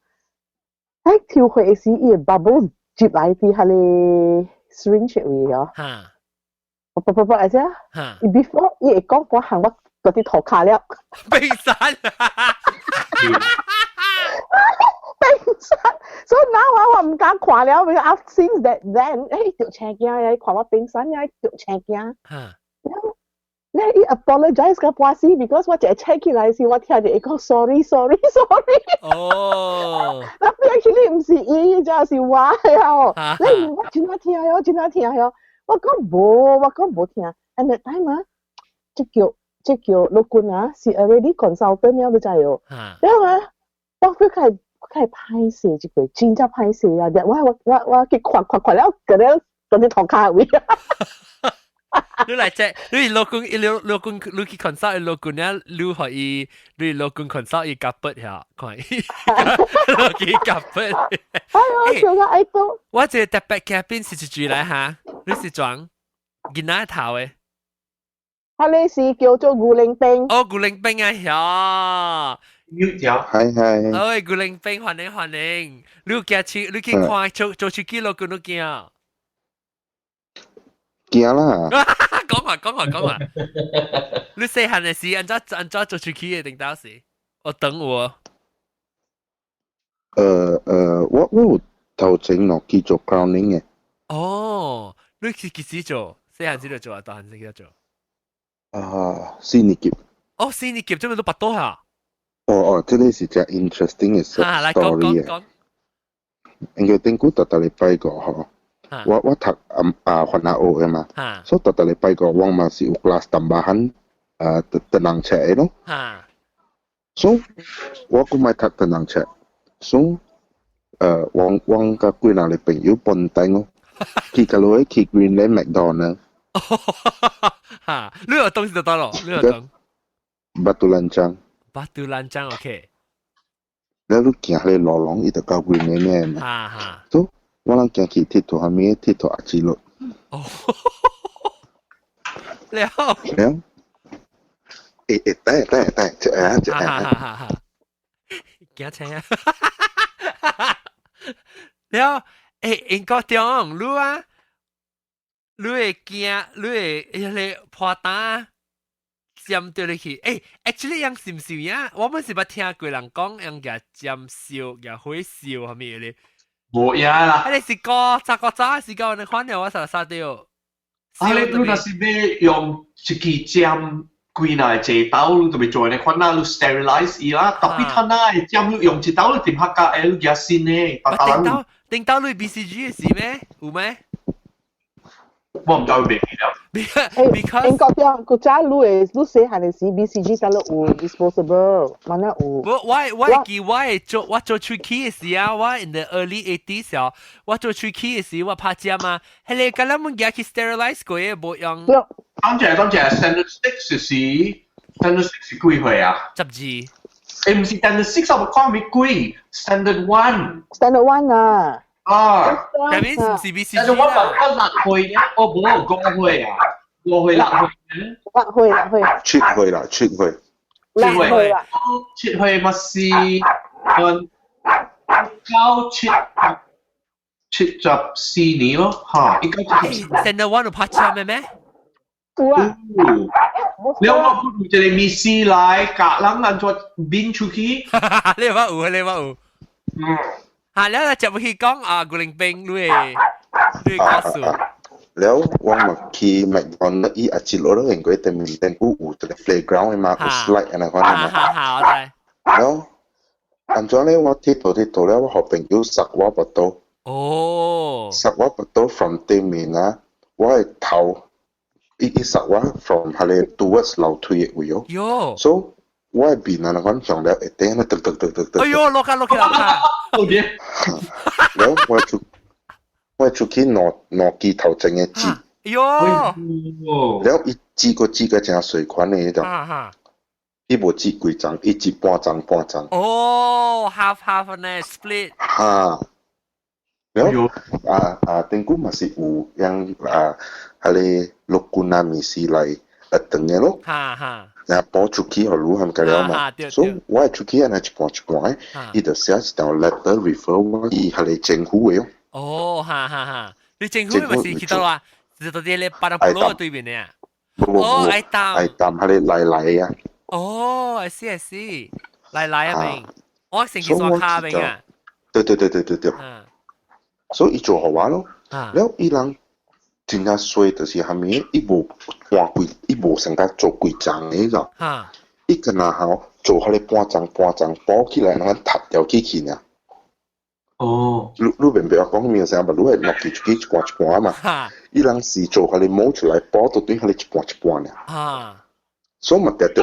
喺抽血的時，伊的 bubble 入來佇彼个 syringe 位哦。啵啵啵啵來者。伊 before 伊會講我行我嗰啲塗跤了。冰山。冰山，所以now 我毋敢看了，because since that then，欸，著青驚呀，看我冰山呀，著青驚。咧伊 apologize 甲半死，because 我一個醒起來時，我聽著伊講 sorry sorry sorry。那 actually 毋是伊，就是我呀。你我真正聽喲，真正聽喲。我講無，我講無聽。And that time 啊，這叫老君啊，是 already consultant 了，你知喲。然後啊，我 feel 較較歹勢這個，真正歹勢啊！我我我我去看看看了，閣了當啲塗跤位。你來這，你老公，伊老老公，你去 consult 老公咧，你予伊，你老公 consult 伊夾筆下，看伊，你去夾筆。哎呦，笑到愛到。我這個特別嘉賓是一句來哈，你是裝囡仔頭的。他呢是叫做牛玲冰。哦，牛玲冰啊，曉。 mute 掉。係係。哎，牛玲冰，歡迎歡迎。你驚去，你去看做做手機老公都驚。驚啦！講話講話講話。你細漢的時，按怎按怎做手機的定當時？我等我。我有頭前落去做 crowning 嘅。哦，你是幾時做？細漢時就做啊，大漢時就做？啊，四年級。哦，四年級這麼都捌到下。哦哦，這個是隻 interesting 嘅 story 啊。因為頂久逐逐禮拜個嗬，我讀啊啊番仔學嘅嘛，所以逐逐禮拜個我嘛是有 class tambahan 啊唐人冊的咯。所以我閣莫讀唐人冊，所以我佮幾人個朋友笨蛋哦，去到落去 Greenland McDonald。哈，你有東西就得咯，你有東。 Batu Lanchang。 Batu Lanchang OK。你你行彼個路廊，伊就到 Greenland 嘛。哈哈。所以我人行去𨑨迌啥物？𨑨迌阿姊咯。哦。了。了。欸欸，等等等，這下這下。哈哈哈！驚青啊！了，欸，英國中，你啊，你會驚，你會彼個破膽針掉入去？欸，actually 樣是毋是呀？我們是捌聽過人講，用個針燒，個火燒，啥物咧？無影啦！啊，你是個十個早時間，你看了我實殺掉。啊，你你若是欲用一支針幾若個刀，你就欲做呢款啦，你 sterilize 伊啦。特別他那個針，你用一刀你點客家會你舉新的。頂刀頂刀你 BCG 的是咩？有咩？我毋知有袂記了。 Because 英國啲國家你會你細漢的時 BCG 得了有 disposable，嘛那有。我記我做我做喙齒的時啊，我 in the early 80s 哦，我做喙齒的時我拍針啊，彼個佮咱們舉去 sterilize 過的無用。當隻當隻 standard six 是 standard six 是幾歲啊？ 12。欸，毋是 standard six 我講咪幾 standard one。 standard one 啊。啊，下面是唔是 BCG 但是我我6歲咧，我無5歲啊，5歲6歲。6歲6歲。7歲啦，7歲。6歲啦。7歲嘛是，嗯，九七74年咯，嚇，1974。 Standard one 有拍針的咩？有啊。你我有一個 miss 來教人按怎變出去。你話有，你話有。嗯。嚇，你來接去講啊，古靈兵，你會你會告訴。了，我嘛去麥當勞伊阿一落落因為對面頂有有一個 playground 的嘛，有 slide 按呢款的嘛。哈哈，我知。了，按怎咧？我𨑨迌𨑨迌了，我予朋友捒我腹肚。哦。捒我腹肚 from 對面啊，我的頭，伊伊捒我 from 彼個 towards 樓梯的位哦。喲。 So 我的面啊，款上了會頂啊，得得得得得。哎喲，落架落架落架！好啲。然後我出去兩支頭前的紙。哎喲！然後伊剪個剪個誠細款的，就。伊無剪規層，伊剪半層半層。哦，half half 呢，split。哈。然後啊啊，頂久嘛是有樣啊，彼个陸軍啊，物事來學堂的咯。哈哈。然後補出去予你含個了嘛。所以我出去按呢一半一半的，伊就寫一條 letter refer 我去彼个政府的哦。哦，哈哈哈！你政府咪是去佗啊？是到啲咧巴拿布羅對面的啊？哦，愛淡。愛淡彼个來來啊。哦，I see I see，來來啊邊，我成日刷卡邊啊。對對對對對對。所以伊做予我咯，了伊人真正衰就是蝦米，伊無換規，伊無成甲做規層的咋。伊敢若吼做彼个半層半層補起來，然後塌掉去去爾。哦。你明白我講咩啥無？你會落去出去一半一半嘛？伊人是做彼個模出來補到對彼個一半一半爾。所以嘛，定著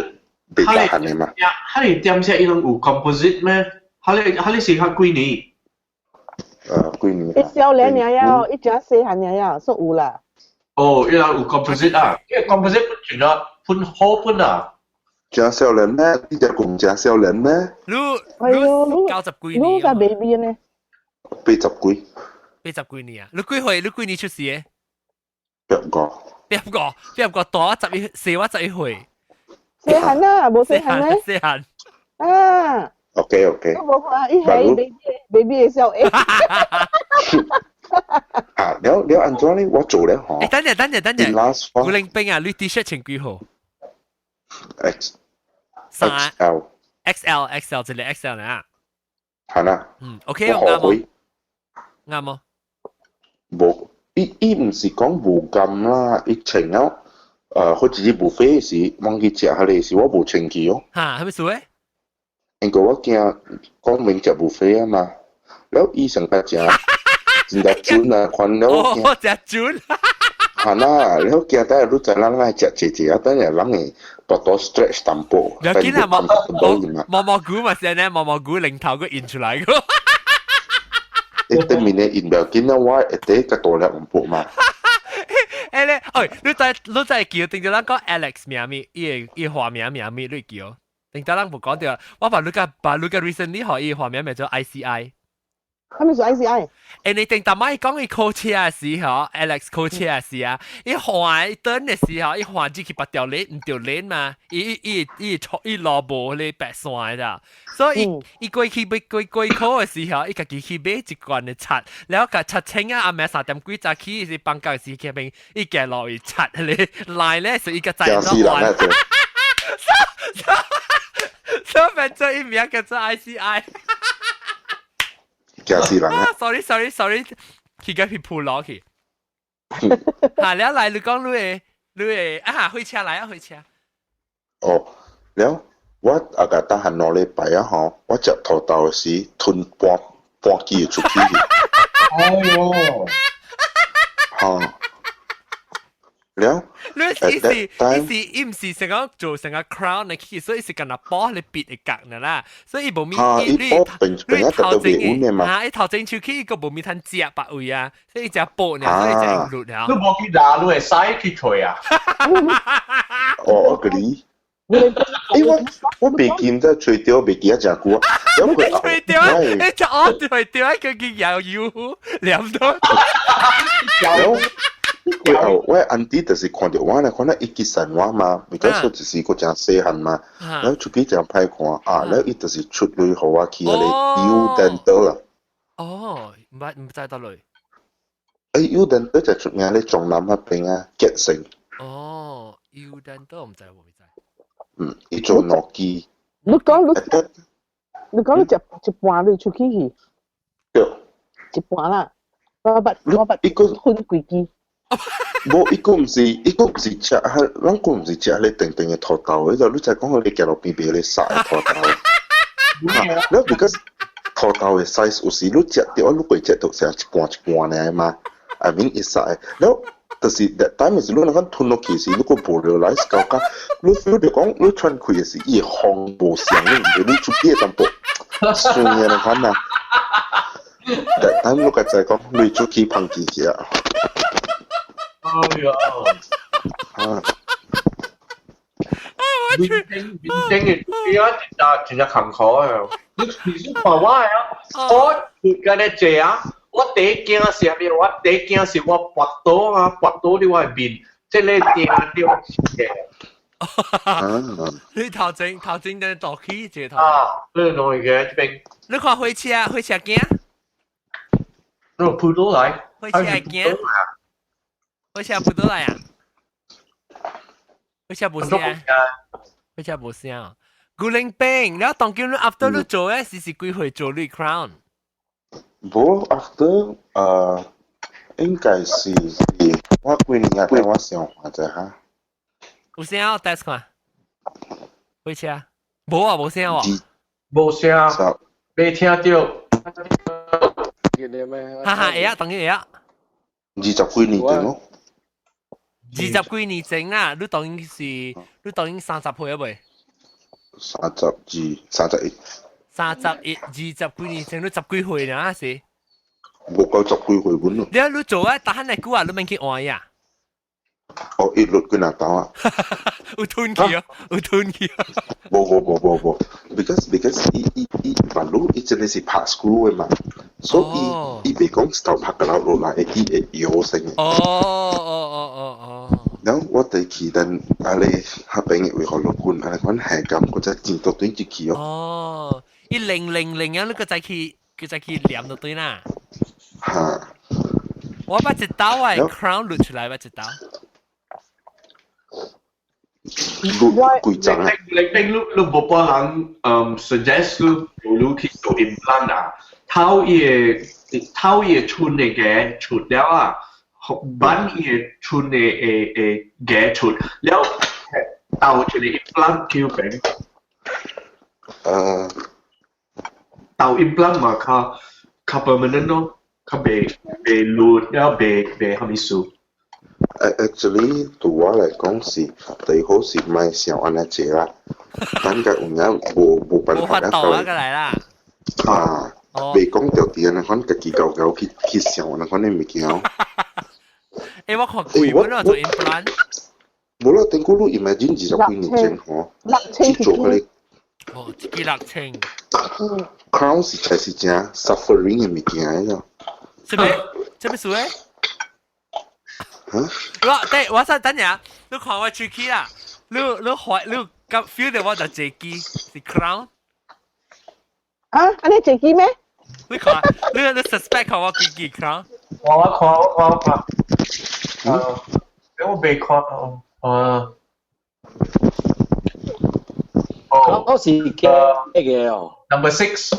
袂大漢的嘛。彼个點寫伊攏有 composite 咩？彼個是較幾年？幾年？伊少年爾了，伊誠細漢爾了，說有啦。哦，伊人有 composite 啊，因為 composite 本全啊，本好本啊。誠少年咩？你隻講誠少年咩？你你90幾年？你才 baby 呢？ 80幾。80幾年啊？你幾歲？你幾年出世的？85。85，85大我11，細我11歲。細漢啊，無細漢咩？細漢。啊。 OK OK。我無看，伊係 baby baby 的笑誒。啊，了了按怎呢？我做了吼。欸，等陣等陣等陣。古靈兵啊，你 T-shirt 穿幾號？X XL XL XL 一個 XL 呢？係啦。嗯，OK，啱冇？啱冇？無，伊毋是講無甘啦，伊穿了，好似去 buffet 時，往去食彼个時，我無穿去哦。哈，啥物事咧？因為我驚講明食 buffet 啊嘛，了伊上較食，真正準啊，看了我驚。哦，食準。係啦，了驚等下你知人愛食濟濟啊，等下人會肚肚 stretch 淡薄。唔要緊啦，毛毛毛菇嘛是呢，毛毛菇零頭個印出來個。你對面的印唔要緊啊，我會得較大粒唔薄嘛。誒咧，哎，你再叫，定咗咱講 Alex 名咪，伊個化名名咪，你叫。定咗咱無講著，我把你個 recently 予伊化名名做 ICI。啥物是 ICI？誒，你定逐擺講伊考車的時候，Alex 考車的時啊，伊換燈的時候，伊換進去別條鏈，毋著鏈嘛，伊伊伊伊路無彼白線的，所以伊過去買過過考的時候，伊家己去買一罐的刷，然後共刷清啊，暗暝3點幾早起是放假時間邊，伊行落去刷彼個來咧，所以伊個知怎換。所以變做伊名叫做 ICI。驚死人啊！Sorry sorry sorry，去個去鋪落去。嚇！了來，你講你會啊，火車來啊，火車。哦，了我啊個得閒2禮拜啊吼，我食土豆的時吞半半支出去。哎喲！嚇！了，你意思意思伊毋是成個做成個 crown 的去，所以是干那補你別的角呢啦，所以伊無咪伊你你頭前啊，伊頭前出去伊個無咪通食別位啊，所以伊食補呢，所以食用了。你無去拿，你會使去揣啊？哦，我個你。欸，我袂記得揣著，袂記得誠久啊。揣著，你食我揣著，叫佢搖油黏到。過後，我 auntie 就是看著我咧，看到伊去神我嘛，because 我就是閣誠細漢嘛，然後出去誠歹看啊，然後伊就是出鐳予我去彼個 U Dental 啦。哦，毋知佗落。欸，U Dental 就出名咧，中南彼邊啊，結成。哦，U Dental 毋知，我毋知。嗯，伊做諾基。你講你食一半你出去去。對。一半啦，我捌伊個分幾支。無，伊個毋是食，咱個毋是食彼長長的土豆，伊就你知講佢你行路邊邊彼個細的土豆。哈，了 because 土豆的 size 有時你食著，你過食著成一半一半爾嘛，I mean 伊細，了就是 that time 是你若講吞落去時，你個無 realize 到甲，你 feel 到講你喘氣的時，伊會風無相，你毋對，你出邊淡薄酸嘅那款啊。That time 你個就講你出去芳去去啊。哎呀！啊！面頂面頂嘅邊啊，真真正艱苦啊！你你是看我啊，我緊咧坐啊，我第一驚是啥物？我第一驚是我跋倒啊，跋倒佇我的面，這個定著嘅。你頭前頭前等倒起這頭。啊，你弄個這邊。你看火車火車驚？你撲倒來。火車驚？火車撲倒來啊？火車無聲。火車無聲。古靈兵，了當今你 after 你做嘅是幾歲做你 crown？無 after 應該是我幾年啊，等我想看者哈。有聲啊，test 看。火車無啊，無聲喎。無聲，未聽到。哈哈，會啊，當然會啊。 20幾年前咯。 20幾年前啊，你當然是你當然30歲啊未？ 32，31。 31，20幾年前你十幾歲呢？是？無夠十幾歲本咯。你你做啊，逐漢來久啊，你免去換呀？哦，一律幾若刀啊？有吞去啊，有吞去啊。無無無無無，because 伊伊伊凡路伊真係是拍 screw 的嘛，所以伊伊袂講頭拍個落來，伊會搖聲的。哦哦哦哦哦。然後我哋去咱阿你合邊嘅為何落滾，阿你款下咁，我才錢多對入去哦。哦，伊零零零啊，你個再去，佢再去念就對啦。哈。我把一刀啊，crown 錄出來，把一刀。錄幾張啊？你你你你無幫人suggest 你你去做 implant 啊？頭伊個頭伊個唇的牙出了啊，板伊個唇的的的牙出了，鬥一個 implant 叫邊？鬥 implant 嘛較較 permanent 咯，較袂袂甩了，袂袂啥物事。 Actually 對我來講是最好是莫想按呢濟啦，等個有影無無辦法無法度啊，過來啦。啊，袂講著佇按呢款家己𠢕𠢕去去想按呢款的物件。欸，我看貴本啊做 implant。無啦，頂久你 imagine 20幾年前吼， 6000 去做彼個。哦，一支6000。 Crown 是才是真 suffering 的物件個。這邊這邊數誒？嚇？我對，我說等下，你看我喙齒啦，你你懷你感 feel 到我就這支是 crown。啊，按呢這支咩？你看，你你 suspect 看我幾支 crown？我我看我看我看，我未看哦，啊。哦，我是叫那個哦。 Number six，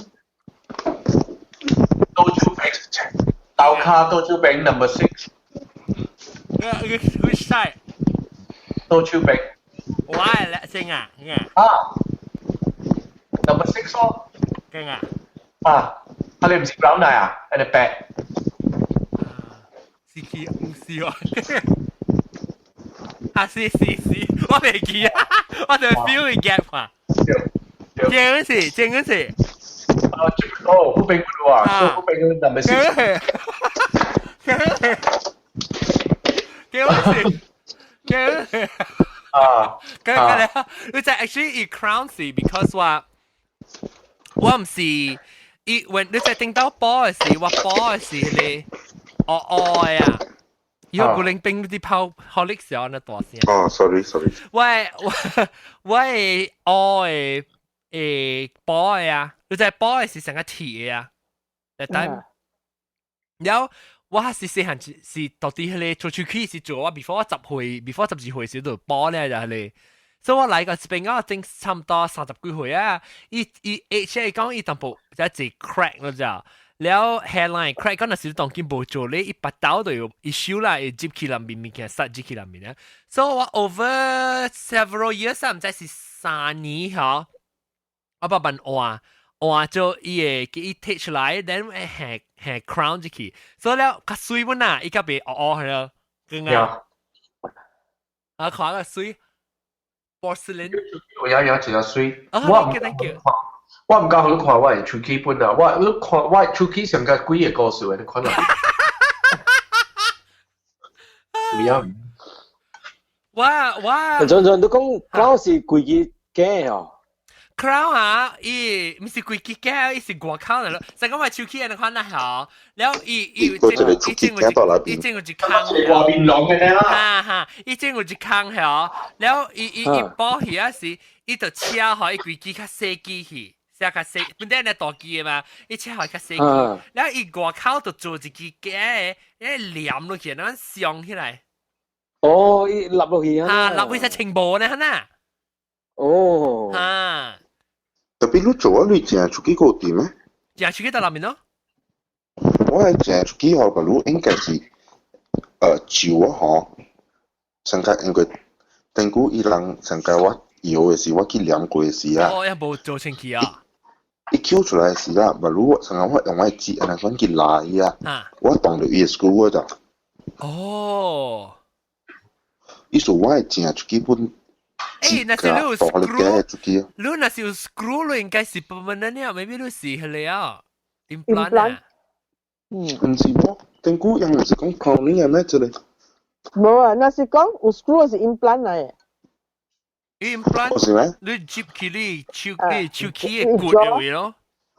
多手柄，豆卡多手柄 number six。 Which side？多手柄。我係叻正啊，啊，number six 咯。勁啊！啊，啊你唔是 brown 奶啊？係你白？是去唔是喎？啊是是是，我未記啊，我就 feel 個 gap 嘛。正嗰時，正嗰時。啊，哦，好柄嗰度啊，好柄嗰 number six。幾好笑，幾好笑。啊，咁咁咧，你就 actually 伊 crown 是 because 話我唔是伊，when 你在聽到波嘅時，我波嘅時你哦哦啊，有古靈兵啲拋學歷時候那大聲。哦，sorry sorry。我我我係哦嘅誒波嘅啊，你在波嘅是成個鐵嘅啊，但然後。我是細漢是到底彼個做喙齒是做我 before 我10歲，before 12歲時就補咧就係個，所以我來個這邊我整差唔多30幾歲啊，伊伊 age 講伊淡薄就一 crack 咯就，了 hairline crack 講那時當今無做咧，伊拔刀就有 issue 啦，會入去內面物件塞入去內面啊，所以我 over several years 毋知是3年嗬，我慢慢換。換做伊會叫伊剔出來，then 會下下 crown 入去，所以了較水本啊，伊較袂烏烏係咯，更啊，啊看個水 porcelain，有影影真水。我唔敢看，我唔敢予你看我的喙齒本啊！我你看我的喙齒上個幾個故事的，你看啦。有影。我我。陣陣都講講是規支假哦。 Crown 啊，伊毋是規支假，伊是外口嚟咯。成個我手機你看那好，了伊伊有伊整有伊整有一空，外面籠嘅啦。哈哈，伊整有一空曉，了伊伊伊補起啊時，伊就車予伊規支較細支去，寫較細，本來係大支嘅嘛，伊車予較細支，了伊外口就做一支假的，伊黏落去，那上起來。哦，伊立落去啊。啊，立落去全無呢，哈呐。哦。啊。特別你做啊，你正出去個點咩？正出去到那邊咯。我係正出去學個路應該是，舊啊嗬，上個應該頂久伊人上個我搖的時，我去量過的時啊。哦，也無做清氣啊。伊抾出來的時啦，無如上個我用我的指按呢款去拉伊啊，我動著伊的 screw 就。哦。意思我的正出去本。欸，若是你有 screw，你若是有 screw，你應該是 permanent 了，maybe 你是彼个啊，implant 啊。嗯，毋是無，頂久人毋是講 crowning 的咩？這個。無啊，若是講有 screw 是 implant 來的。 implant 是咩？你接起你手你手起的骨的位咯。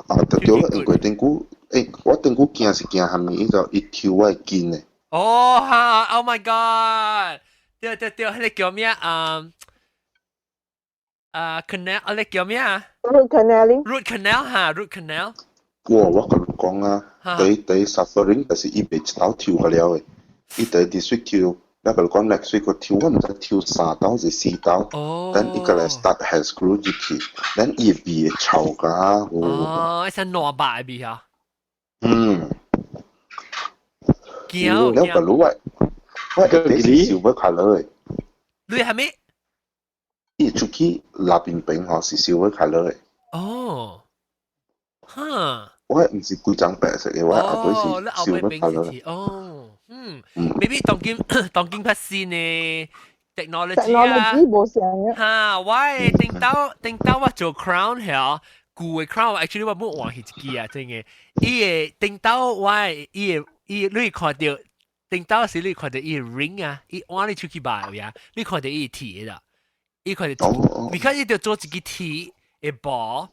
啊，對對了，因為頂久，欸，我頂久驚是驚蝦米，伊就伊抽我的筋的。哦哈，Oh my God！對對對，彼个叫咩啊？啊，canal，啊，你叫咩啊？Root canal。 Root canal 哈，root canal。我我共你講啊，第第 suffering 就是伊袂一刀抽個了的，伊第 this week 抽，我共你講 next week 個抽，我毋知抽三刀是四刀，等伊個來 start 還 screw 入去，等伊味會臭甲。哦，一陣爛白味啊。嗯。驚。了個你我我第是 silver colour 的。你係咩？伊出去內邊邊吼是 silver colour 的。哦，哈。我毋是規張白色的，我後尾是 silver colour。哦，嗯，maybe 當今當今較新的 technology 啊。 technology 無相嘅。哈，我頂到頂到我做 crown 係舊的 crown actually 我冇換去一支啊，真嘅。伊會頂到我伊會伊你看到頂到時你看到伊 ring 啊，伊換你出去買呀，你看到伊鐵啦。伊看到，你看伊就做一支鐵的薄，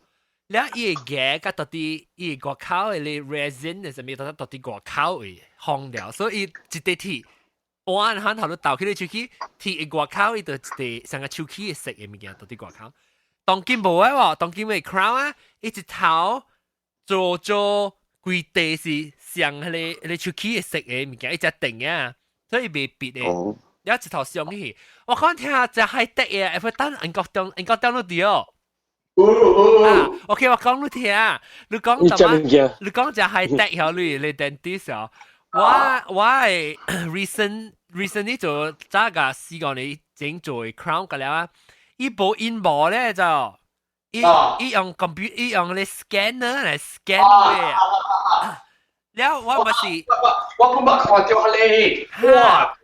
了伊會牙佮到底伊外口的 resin 的啥物，到到底外口會封掉，所以一塊鐵，換番頭都倒起你出去，鐵的外口伊就一塊像個手機的色的物件，到底外口。當今無的喎，當今的 crown 啊，伊一頭做做規地是像彼个彼个手機的色的物件，伊只定啊，所以袂變的。有一頭上去，我看聽下真 high tech 嘅，會等英國中英國中都對哦。啊，OK，我講你聽，你講什麼？你講真 high tech 曉你你 dentist 哦。我我係 recently 做早個四個年前做 crown 個了啊，伊無印模咧就，伊伊用 computer，伊用咧 scanner 來 scan 嘅。了我咪是，我我冇看到咧，哇！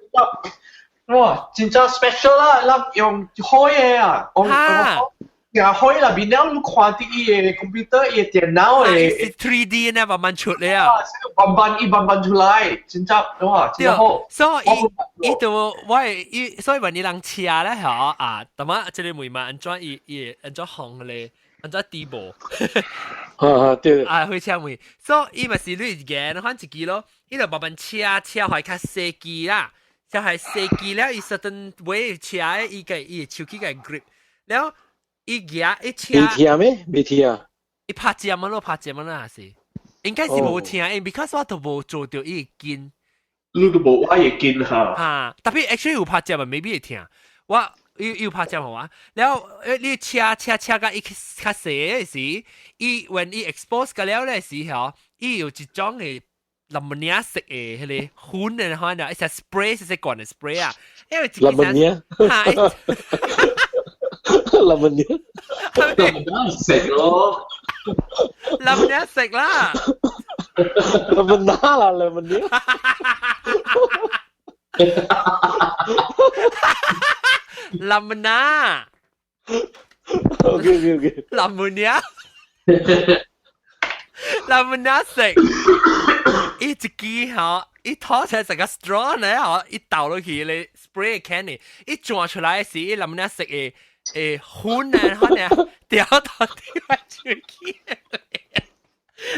哇，真正 special 啦，咱用開的啊，我我開啦，變了你看到伊的 computer 伊的電腦的，是 3D 呢，慢慢出嚟啊，慢慢伊慢慢出來，真正哇，真好。所以伊就我伊，所以話你人車咧嗬啊，同埋這個妹嘛，按怎伊伊按怎行咧，按怎底部，啊對，啊火車妹，所以伊咪是你研反一支咯，伊就慢慢車車開較細支啦。就係設計了，伊 certain way 車伊個伊手機個 grip，了伊舉伊車。未聽咩？未聽。伊拍針咯，拍針咯，還是應該是無聽，因 because 我都無做到伊筋。你都無我會筋哈。哈，特別 actually 有拍針啊，maybe 會聽。我有有拍針好啊，了你車車車甲伊較細的時，伊 when 伊 expose 個了咧時候，伊有一種的。林物色的彼个粉的，可能一隻 spray 是隻罐的 spray 啊，因為林物哈，林物林物食咯，林物食啦，林物啦，林物。Lamuna。 OK。 Lamuna。Lamuna 食，伊一支吼，伊拖出來成個 straw 呢，吼，伊倒落去咧 spray candy，伊轉出來時，伊 lamuna 食的會粉啊，可能掉到地下出去。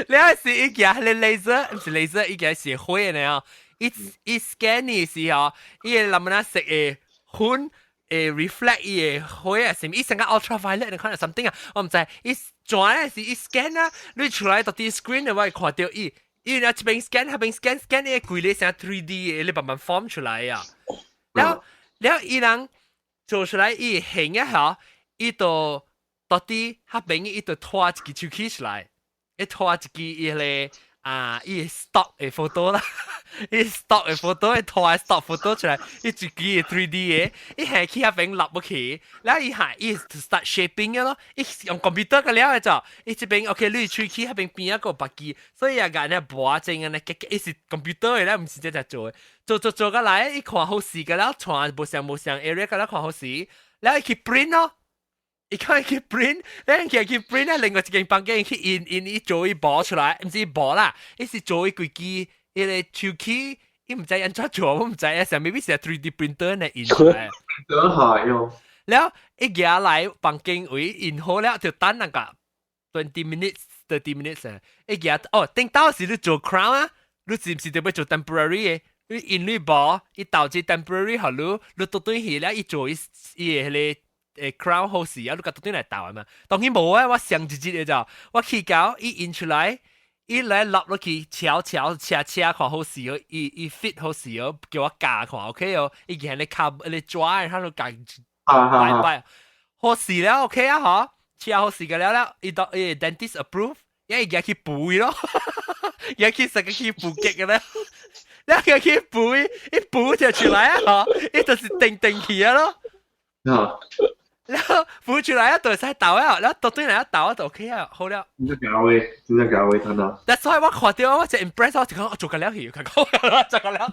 你是伊舉個 laser，毋是 laser，伊舉是火呢哦。伊伊 scan 的時候，伊個 lamuna 食的粉會 reflect 伊的火啊，是毋？伊成個 ultraviolet 你看 something 啊，我毋知。伊轉的是伊 scan 啊，你出來到啲 screen 的我會看到伊，伊若一邊 scan，一邊 scan scan 伊個規個成 3D 的，你慢慢 form 出來啊。了了，伊人做出來，伊形一下，伊就到底彼邊伊就拖一支手機出來，伊拖一支伊個啊，伊 stock 的 photo 啦，伊 stock 的 photo，伊拖 stock photo 出來，伊一支 3D 的，伊下去彼邊立落去，然後伊下伊 start shaping 嘅咯，伊用 computer 個了就，伊這邊 OK，你喙齒彼邊邊一個白機，所以啊，個呢磨正啊，呢，伊是 computer 的咧，毋是這隻做的，做做做個來，伊看好勢個了，傳無相無相 area 個了看好勢，然後伊去 print 咯。伊看伊去 print，咧佢去 print 咧，另外一間房間去印印，伊做伊磨出來，毋是磨啦，伊是做伊規支，伊個手機，伊毋知按怎做，我毋知啊，上 maybe 是 3D printer 呢印出來。都係喲。了，伊行來房間位印好了，就等那個 20 minutes、30 minutes 啊。伊行哦，頂到時你做 crown 啊，你是毋是得欲做 temporary 的？你印你磨，伊導致 temporary 予你，你倒轉去了，伊做伊伊個彼個。誒 crown 好勢啊，你共倒轉來鬥啊嘛。當然無啊，我上一日的就，我去到伊印出來，伊來落落去敲敲車車看好勢哦，伊伊 fit 好勢哦，叫我教看 OK 哦，伊見你卡你抓，他都教拜拜，好勢了 OK 啊嗬，車好勢個了了，伊到伊 dentist approve，因為伊去補咯，伊去實個去補極嘅咧，你佢去補，伊補就出來啊嗬，伊就是定定去啊咯。啊。然後補出來啊，就會使鬥啊，然後倒轉來一鬥啊，就 OK 啊，好了。真正搞嘅，真正搞嘅，真啊。但所以我看到我就 impress 我就講我做個了去，佢講做個了，做個了。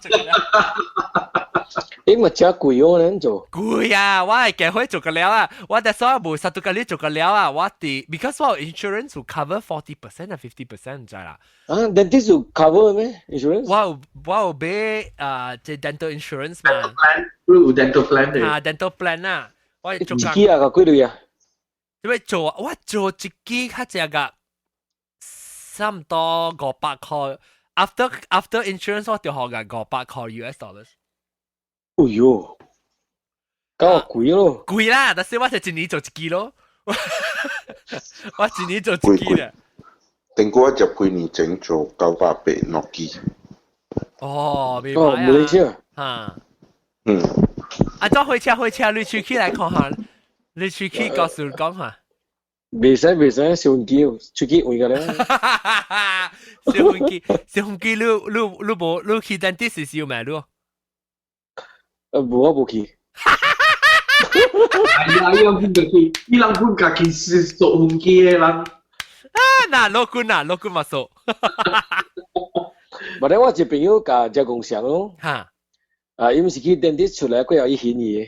你咪真貴哦，你做。貴啊！我係結婚做個了啊！我但所以無實到個你做個了啊！我哋 because 我 insurance 會 cover 40% 啊 50% 唔知啦。啊，dentist 有 cover 咩 insurance？我有買啊，這 dental insurance 嘛。有 dental plan 嘅。啊，dental plan 啊。我做一支啊，個幾鐳啊？因為做我做一支較濟個差唔多500塊。After insurance 我就學個500塊 US dollars。哎喲，夠貴咯！貴啦，但是我就一年做一支咯。我一年做一支啦。頂過我十幾年前做980兩支。哦，明白哦，馬來西亞。啊。嗯。啊，坐火車火車，你出去來看下，你出去告訴講下。袂使袂使，小飛機出去換個咧。小飛機，小飛機，你你你無你去 dentist 是有買你？無我無去。哎呀，伊人本家己，伊人本家己是坐飛機的人。啊，嗱，老君啊，老君嘛說。無咧，我一朋友共只共享咯。哈。啊，伊毋是去 dentist 出來過後伊顯伊。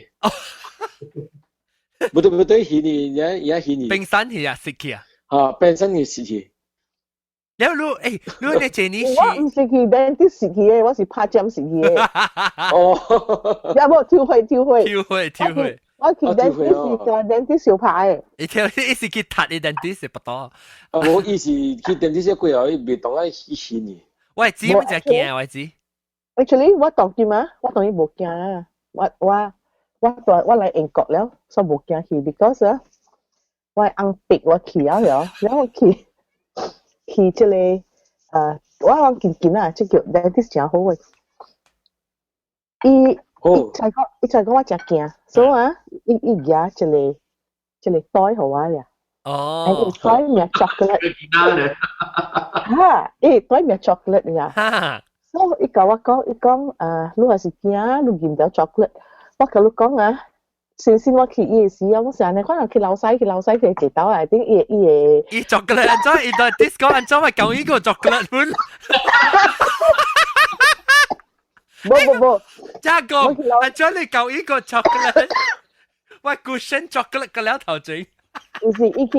不對不對，顯伊，也也顯伊。冰山去啊，食去啊。啊，冰山去食去。了你誒，你你這年我毋是去 dentist 食去的，我是拍針食去的。哦。也無跳會跳會。跳會跳會。我去 dentist 是個 dentist 小牌的。伊跳伊是去讀伊 dentist 是不多。啊，無伊是去 dentist 過後，伊袂當愛去顯伊。我知乜只驚，我知。 Actually，我當今啊，我當然無驚啊。我我我我我來英國了，所以無驚去，because 啊，我紅逼我去了了，然後去去這個我講近近啊，這叫 dentist 真好嘅。伊伊才講，伊才講我真驚，所以啊，伊伊舉一個一個袋予我呀。哦。袋名 chocolate。哈，伊袋名 chocolate 呀。哈。所以伊共我講，伊講啊，你若是驚，你飲著 chocolate，我共你講啊，先先我去伊的時啊，我成日可能去老細去老細去坐兜內頂，伊伊會。伊 chocolate 按怎？伊對 disco 按怎咪講伊個 chocolate 粉？無無無，加個阿將你舊呢個 chocolate，喂，cushion chocolate 個了頭前。毋是伊去，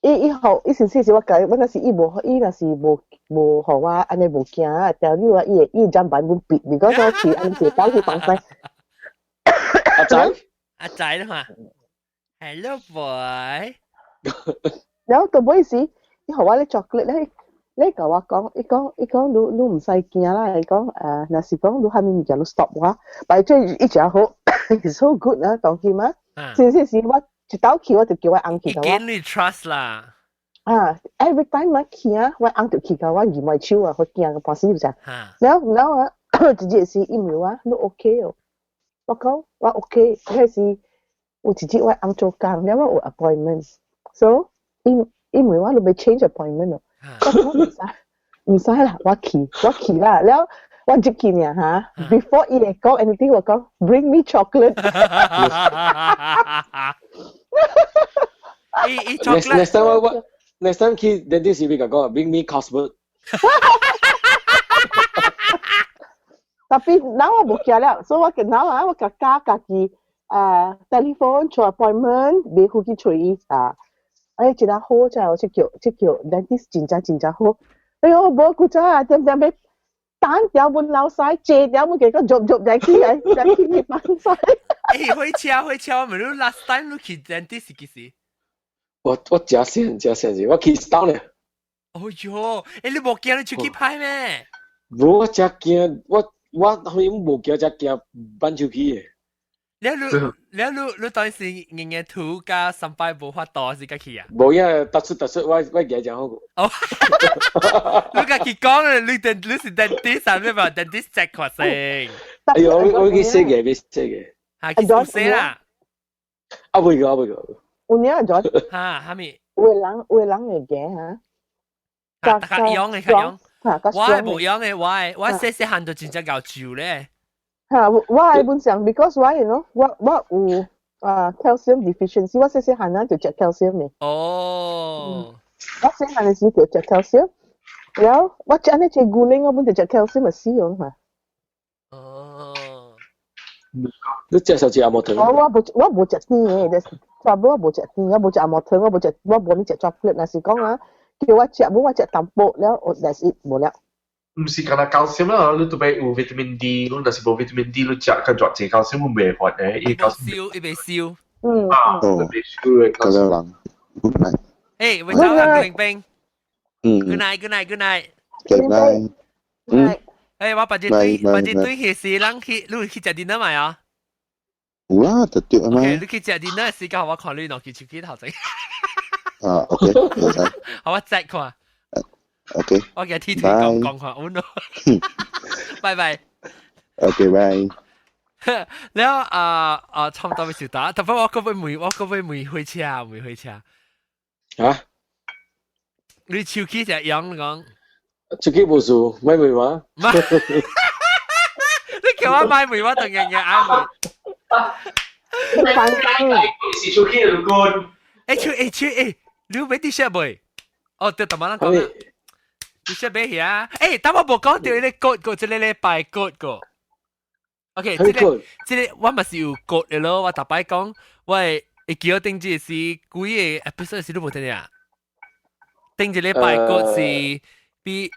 伊伊予伊先先是我共伊，我若是伊無，伊若是無無予我按呢無驚啊，掉你話伊會伊砧板阮閉，如果我去按是當去東西。阿仔，阿仔啦嘛，Hello boy。然後到尾時，伊予我咧 chocolate 咧，你共我講，伊講伊講你你毋使驚啦，伊講誒，若是講你啥物物件你 stop 我，但係伊誠好，is so good 啊，當今啊，先先是我一倒去我就叫我翁去共我。伊見你 trust 啦。啊，every time 我去啊，我翁就去共我握我手啊，我驚個半死就這。然後然後啊，一日是伊問我，你 OK 哦？我講我 OK，彼時有一日我翁做工，了我有 appointment，so 伊伊問我你欲 change appointment 哦？我講毋使，毋使啦，我去，我去啦。了我入去爾哈，before 伊會講 anything，我講 bring me chocolate。伊伊 chocolate。 Next time 我 next time 去 dentist 是欲共講 bring me cosmet。 Tapi now 我無驚了，所以我見 now 啊，我共加家己啊 telephone 做 appointment，袂赴去揣伊啊。哎，真正好，真係這叫這叫 dentist 真正真正好。哎喲，無古早啊，點點欲單條阮老師，借條阮結果入入來去來來去去幫手。欸，火車火車，我問你 last time 你去 dentist 是幾時？我我誠細誠細時，我去 stone 咧。哦喲，欸，你無驚你手氣歹咩？無，我誠驚，我我後面無驚，誠驚挽手氣的。了你了你你當時硬硬塗加三擺無法度是佮去啊？無影，突出突出，我我記誠好過。哦，你家己講咧，你電你是 dentist 啊？咩嘛？dentist check 看先。哎喲，我我去洗牙，欲洗牙。嚇，去洗啦。啊，未過，啊未過。有影咗。嚇，啥物？有的人有的人會驚哈。較較用的，較用。我係無用的，我係我細細漢就真正𠢕蛀咧。嚇，我係本上，because 我 you know，我我有啊 calcium deficiency，我細細漢啊就食 calcium 的。哦。我細漢的時就食 calcium，然後我食呢隻牛奶，我本就食 calcium 咪死咗嘛。哦。你食啥食紅毛糖？我我無我無食甜的，差不多我無食甜，我無食紅毛糖，我無食我無呢食 chocolate，若是講啊，叫我食，無我食淡薄了，that's it，無了。毋是干焦 calcium 啦，你特別有 vitamin D，你若是無 vitamin D，你食較偌濟 calcium 袂發的，伊燒，伊袂燒。嗯。啊，袂燒的 calcium。人，good night。誒，會走啦，冰冰。嗯。 Good night，good night，good night。 Good night。嗯。誒，我別日對，別日對彼時人去，你去食 dinner 未啊？有啦，就對啊嘛。 OK，你去食 dinner 時間，我看你兩支手機頭前。啊，OK，會使。好，我再看。 OK。我共天天講講看，我咯。拜拜。 OK，拜。了啊啊，差不多欲收檔，特別我閣欲問，我閣欲問火車，問火車。啊？你手機就用講？手機無事，莫問我。你叫我莫問我，當然會愛問。反正是手機就關。欸手欸手欸，你有買 T-shirt 未？哦，對，頭仔人講啦。T-shirt 買遐？欸，但我無講著彼个 code 個，這个禮拜 code 個。OK，這个這个我嘛是有 code 的咯。我逐擺講，我會會記得頂這是幾個 episode 是你無聽啊？頂一禮拜 code 是比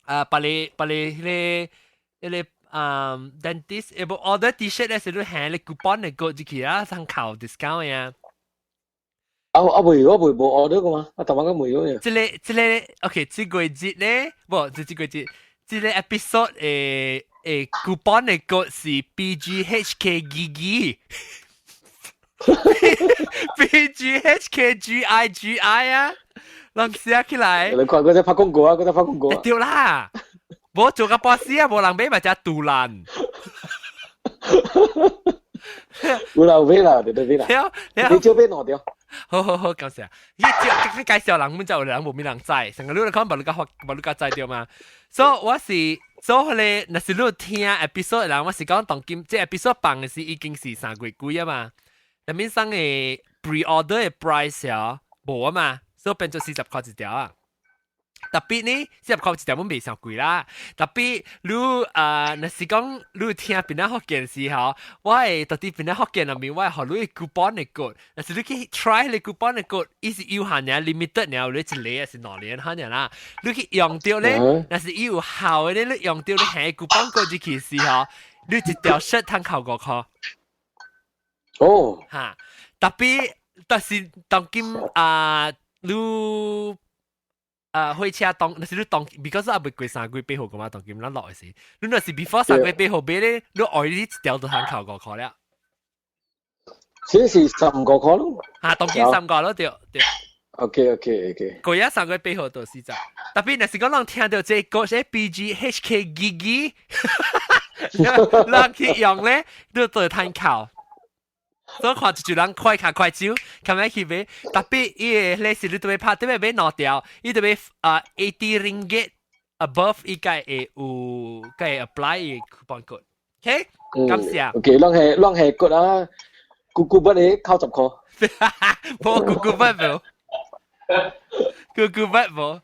啊，別个別個彼个彼个啊 dentist 會無 order T-shirt 咧，是你還咧 coupon 的 code 入去啊，參考 discount 呀。啊啊未，我未無 order 過嘛，我逐擺個未有。這个這个 OK，這個月咧，無，這這個月，這个 episode 的的 coupon 的 code 是 BGHKGG BGHKGIGI 啊，人寫起來。你看佢在拍廣告啊，佢在拍廣告啊。對啦，無做個波斯啊，無人買嘛，才賭爛。有啦有買啦，對對買啦。你少買兩條。好好好，感謝。你這介紹人，阮就有人無咩人知，成個你來講，無你較發，無你較知著嘛。所以我是做彼个，若是你聽 episode 人，我是講當今這 episode 放的是已經是3月幾啊嘛。入面送的 pre-order 的 price 啊，無啊嘛，所以變做40塊一條啊。特別呢，40塊一條本袂上貴啦。特別你啊，若是講你聽檳榔福建時候，我會特別檳榔福建入面，我會予你 coupon 的 code。若是你去 try 你 coupon 的 code，伊是有限爾 limited 爾，你一個還是兩年可能啦。你去用著咧，若是伊有效的咧，你用著你還 coupon code 入去時候，你一條 shirt 通扣5塊。哦，哈，特別，但是當今啊，你。啊，火車當，若是你當，because 猶未過3月8號個嘛，當今咱落的時，你若是 before 3月8號買咧，你愛你一條就通扣五塊了。這是15塊咯。啊，當今三個咯，對對。 OK。過咗3月8號到四十，特別若是講人聽著這個是 BGHK Gigi，人去用咧，你都會通扣。所以看一人快較快手，較欲去買。特別伊個咧是你特別拍，特別買兩條，伊特別啊 80 ringgit above 伊該會有該 apply 伊 coupon code。OK，感謝。 OK，攏係 code 啊，咕咕筆你扣10塊。無咕咕筆無，咕咕筆無。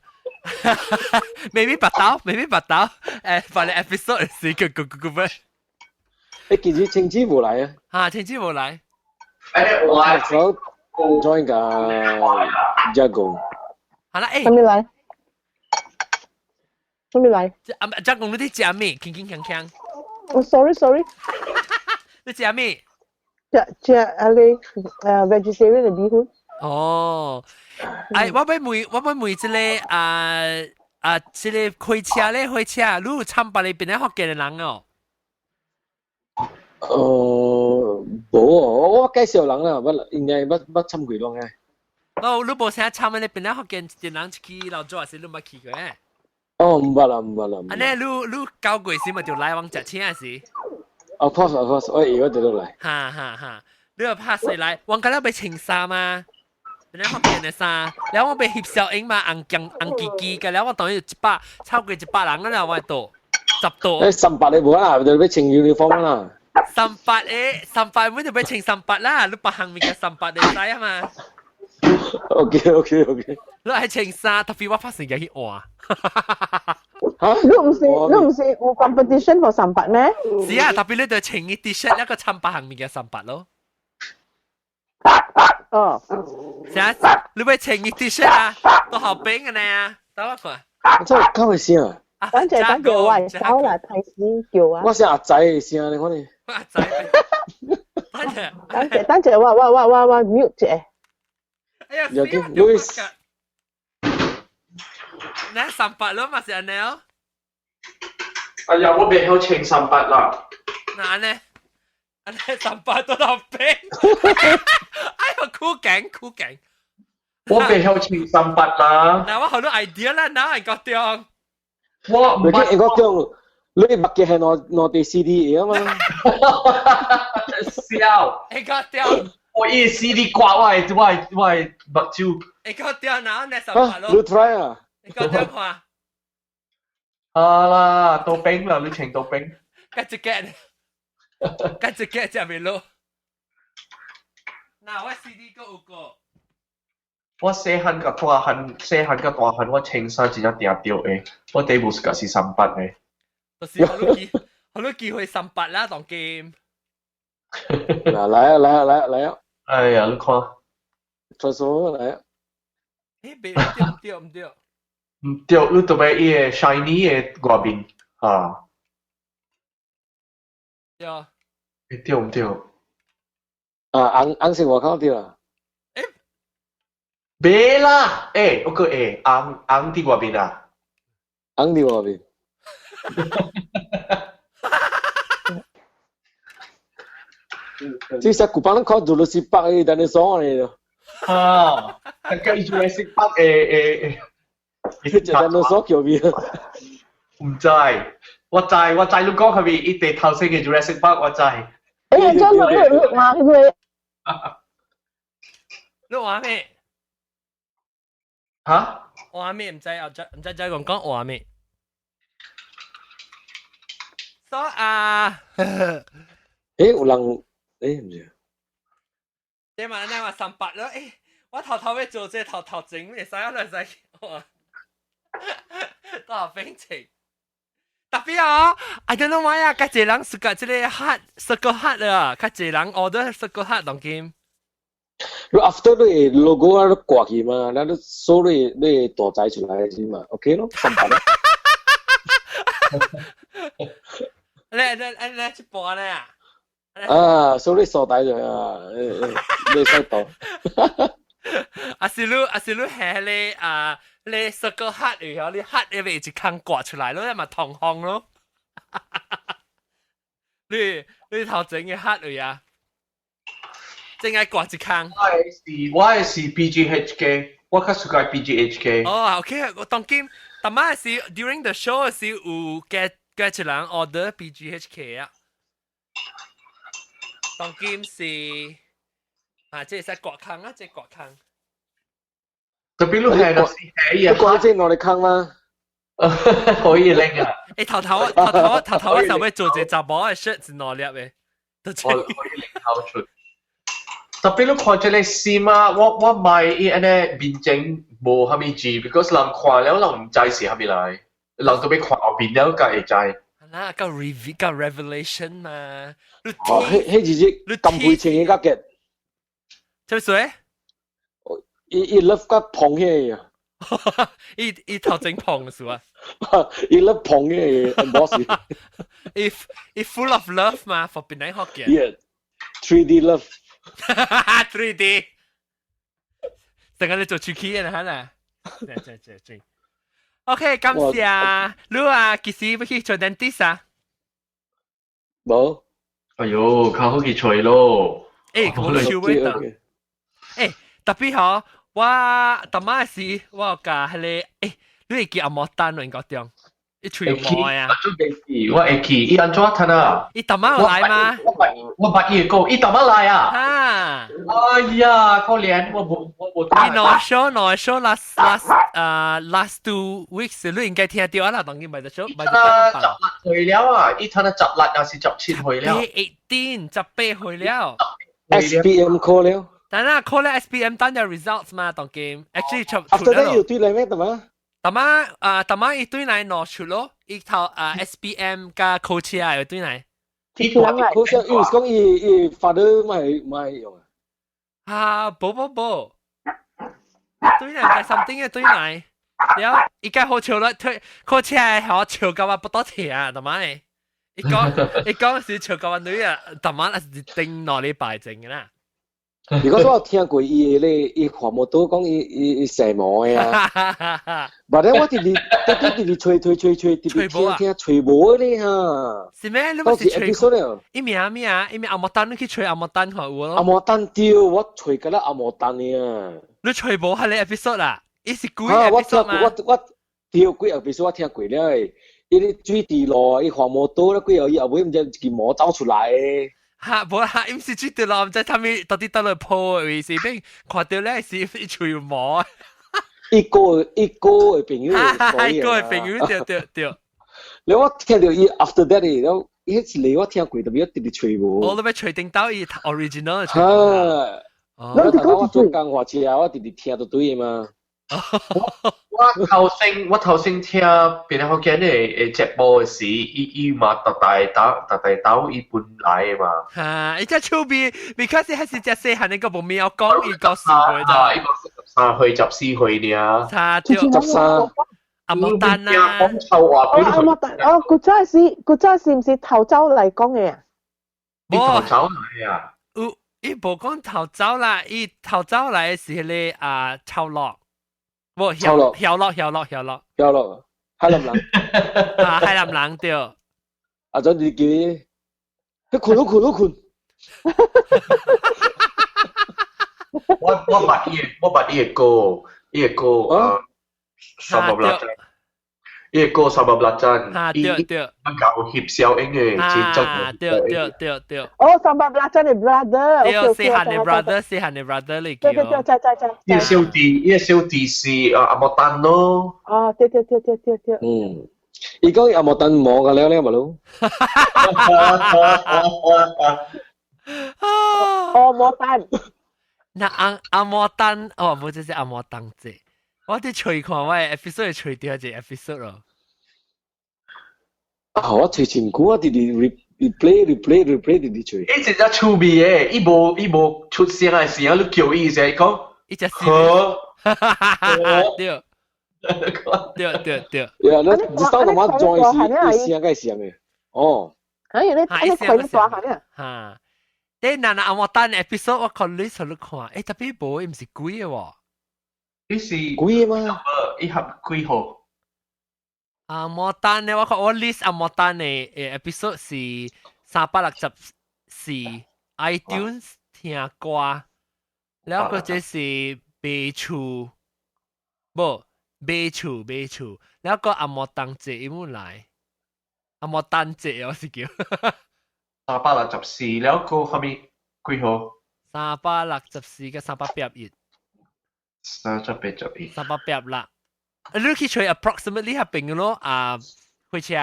maybe 白刀，maybe 白刀，發你 episode 是個咕咕咕筆。誒，其實青子無來啊。嚇，青子無來。誒，我我 join 個 jago。好啦，誒。啥物來？啥物來？啊，jago 你佇食咩？輕輕鏘鏘。哦，sorry sorry。你食咩？食食啊你vegetarian 的米粉。哦，哎，我欲問這个啊啊，這个開車咧，開車，你有參別個檳榔福建的人哦？哦，無哦，我介紹人啦，捌應該捌參過攏嘅。哦，你無啥參個檳榔福建一人一去老早，還是你捌去過？哦，毋捌啦，毋捌啦。按呢，你九月時嘛就來往食請是？ Of course, of course，我會我就落來。哈哈哈！你又拍水來，我今日欲穿衫嘛？檳榔福建的衫，了我欲翕小影嘛，紅鏡紅叽叽嘅，了我當然100超過100人啦，我度10度。誒，300你無啦，就欲穿 uniform 啦。三百誒，三百阮就欲穿三百啦，你別項物件三百會使啊嘛。 OK。你愛穿衫，特別我拍成日去換。嚇？你毋是有 competition for 三百咩？是啊，特別你就穿一 T-shirt 一個參別項物件三百咯。哦。啥？你欲穿一 T-shirt 啊？都好冰嘅呢，等我看。這講嘅聲啊？等陣等陣，我係走啦，提示叫啊。我是阿仔嘅聲，你看你。阿仔。等陣。等陣等陣，我 mute 者。哎呀，有啲 Louis。你三百咯，嘛是按呢哦。哎呀，我袂曉穿三百啦。哪呢？按呢300都落冰。哎呦，苦頸苦頸。我袂曉穿三百啦。嗱，我好多 idea 啦，哪會個中？我唔係個中，你目鏡係攞攞 CD 啊嘛。笑。會個中。我伊 CD 掛我的目睭。會個中，哪呢三百咯？你 try 啊？會個中看。啊啦，到冰啦，你穿到冰。吉一個，吉一個食袂落。嗱，我 CD 閣有個。我細漢佮大漢，細漢佮大漢，我穿衫真正定著的。我第無是甲是三八的。就是好你機，好你機會三八啦，當 game。嗱，來啊來啊來啊來啊！哎呀，你看，出手來啊！欸，袂對毋對毋對。毋對，你特別伊個 shiny 的外面啊。對。欸，對毋對？啊，紅紅色外口對啦。袂啦，欸，我閣會紅紅佇外面啊。紅佇外面。這隻古板攏靠 Jurassic Park 的 dinosaur 呢？啊，個 Jurassic Park 的，這隻 dinosaur 叫咩？毋知，我知我知，你講係咪伊地頭先嘅 Jurassic Park？我知。欸，這錄錄錄話佢。錄話咩？嚇？話咩？毋知啊，毋知再講講話咩？所啊。欸，有人，欸，毋是。你嘛，你話300咯？欸，我頭頭欲做這頭頭前，會使啊，會使。哇！多少變情？特別啊，I don't know why 啊，較濟人 suka 這個 heart circle heart 啊，較濟人 order circle heart 當今。你 after 你 logo 啊，你掛去嘛，然後你掃你大仔出來是嘛，OK 咯，三百咯。你你你你一半咧啊？啊，掃你傻仔就啊，你使到。啊是你係你啊，你 circle heart 然後你 heart 一邊一空掛出來咯，你咪同行咯。你頭前嘅 heart 位啊？淨係掛一空。我係是 PGHK，我較 suka PGHK。哦，OK，我當今當晚是 during the show 時有 get 一人 order PGHK 啊。當今是啊，這是掛空啊，這掛空。特別你係若是係啊，掛這兩個空嗎？可以拎啊！欸，頭頭頭頭頭頭我想欲做一個查某的 shirt 是兩粒的，我可以拎頭出。特別你看這個衫啊，我買伊按呢面前無啥物字，because 人看了人毋知是啥物來，人都欲看後面了才會知。啊，個 review 個 revelation 嘛。哦，彼彼一日你咁肥穿嘅個，做咩？伊伊 love 甲胖起啊！伊伊頭前胖是吧？伊 love 胖起，boss。伊伊 full of love 嘛，for 檳城福建。 Yeah, 3D love。 3D。等下你做喙齒嘅啦，嚇！對對對。OK，感謝你啊，幾時欲去做 dentist 啊？無。哎喲，較好去揣咯。欸，我手尾得。欸，特別嗬，我逐擺時我有共彼個，欸，你會記阿摩丹應該中？伊喙毛啊！我會記，伊按怎吞啊？伊逐擺有來嗎？我捌伊個，伊逐擺來啊！哈！哎呀，可憐，我無我無。伊兩 show 兩 show last 啊 last 2 weeks，你應該聽到啊啦，當然咪就 show。伊吞18歲了啊！伊吞16還是17歲了？18 18歲了。 SPM 考了。等下考了 SPM 等咗 results 嘛，當今 actually 出出了。有對來咩？得嘛？大媽啊，大媽伊對來攞出咯，伊頭啊 SPM 加考車啊，有對來。考車，伊是講伊伊 father 咪咪用啊？啊，無無無，對來係 something 嘅對來，了伊家好笑啦，推考車好笑到我不多聽啊，大媽。伊講伊講是笑到我女啊，大媽是頂2禮拜前嘅啦。如果說我聽過伊咧，伊看摩托講伊伊伊生毛的啊，but 咧我直直直直直揣揣揣揣，直直聽聽揣無咧哈。是咩？你毋是揣過？伊名咩啊？伊名阿莫丹，你去揣阿莫丹看有咯。阿莫丹對，我揣過了阿莫丹啊。你揣無彼個 episode 啦？伊是幾 episode 嘛？我我對幾 episode 我聽過了的。伊咧水佇路，伊看摩托咧，過後伊後尾毋知一支毛走出來。哈，無哈，伊毋是水佇路，毋知啥物到底佗落鋪的位是變看到咧是伊喙毛。一個一個的朋友，一個的朋友，對對對。你我聽到伊 after that 了，彼一個我聽過，特別直直揣無。我都欲揣頂到伊 original。哈，我做工貨車，我直直聽就對嘛。我頭先聽檳城福建的節目的時，伊伊嘛特大打特大鬥伊本來的嘛。哈，伊只趣味，because 還是只細漢那個無咩講，伊個四歲咋？伊個13歲14歲爾。差對。13。阿莫丹啊。講臭話。哦，阿莫丹，哦，古早是古早是毋是頭走來講的啊？伊頭走來啊？有，伊無講頭走啦，伊頭走來是彼個啊臭樂。無，曉樂，曉樂，曉樂，曉樂，曉樂，海南人，啊，海南人對。啊，陣你記，你睏，你睏，你睏。我捌伊的歌，伊的歌啊，三百六張，伊的歌三百六張，對對，搞翕小英的，啊，對對對對。哦，三百六張的 brother，對，細漢的 brother，細漢的 brother 嚟叫。對對對，知知知。伊小弟，伊小弟是啊阿莫丹咯。哦，對對對對對對。嗯，伊講阿莫丹摸個了了嘛咯。哦，莫丹。那阿阿莫丹，哦，無這是阿莫丹這。我佇揣看我的 episode 揣著一個 episode 咯。啊，我揣真久啊，直直 replay replay replay 直直揣。伊真正趣味的，伊無出聲的時候，你叫伊時，伊講伊隻好，對對對對。呀，你你到頭仔轉是伊聲該聲的，哦。哎，你看你大漢啊？哈，你嗱嗱阿莫單 episode 我看你出嚟看，誒特別無，伊毋是幾個喎。伊是幾個嗎？伊合幾號？阿莫單咧，我看我 list 阿莫單的 episode 是364 iTunes 聽歌，了個這是賣厝，無賣厝賣厝，了個阿莫當節伊冇來，阿莫單節我是叫。 364，了個後面幾號？ 364佮381。 381。 386。你去揣 approximately 遐邊咯，啊，火車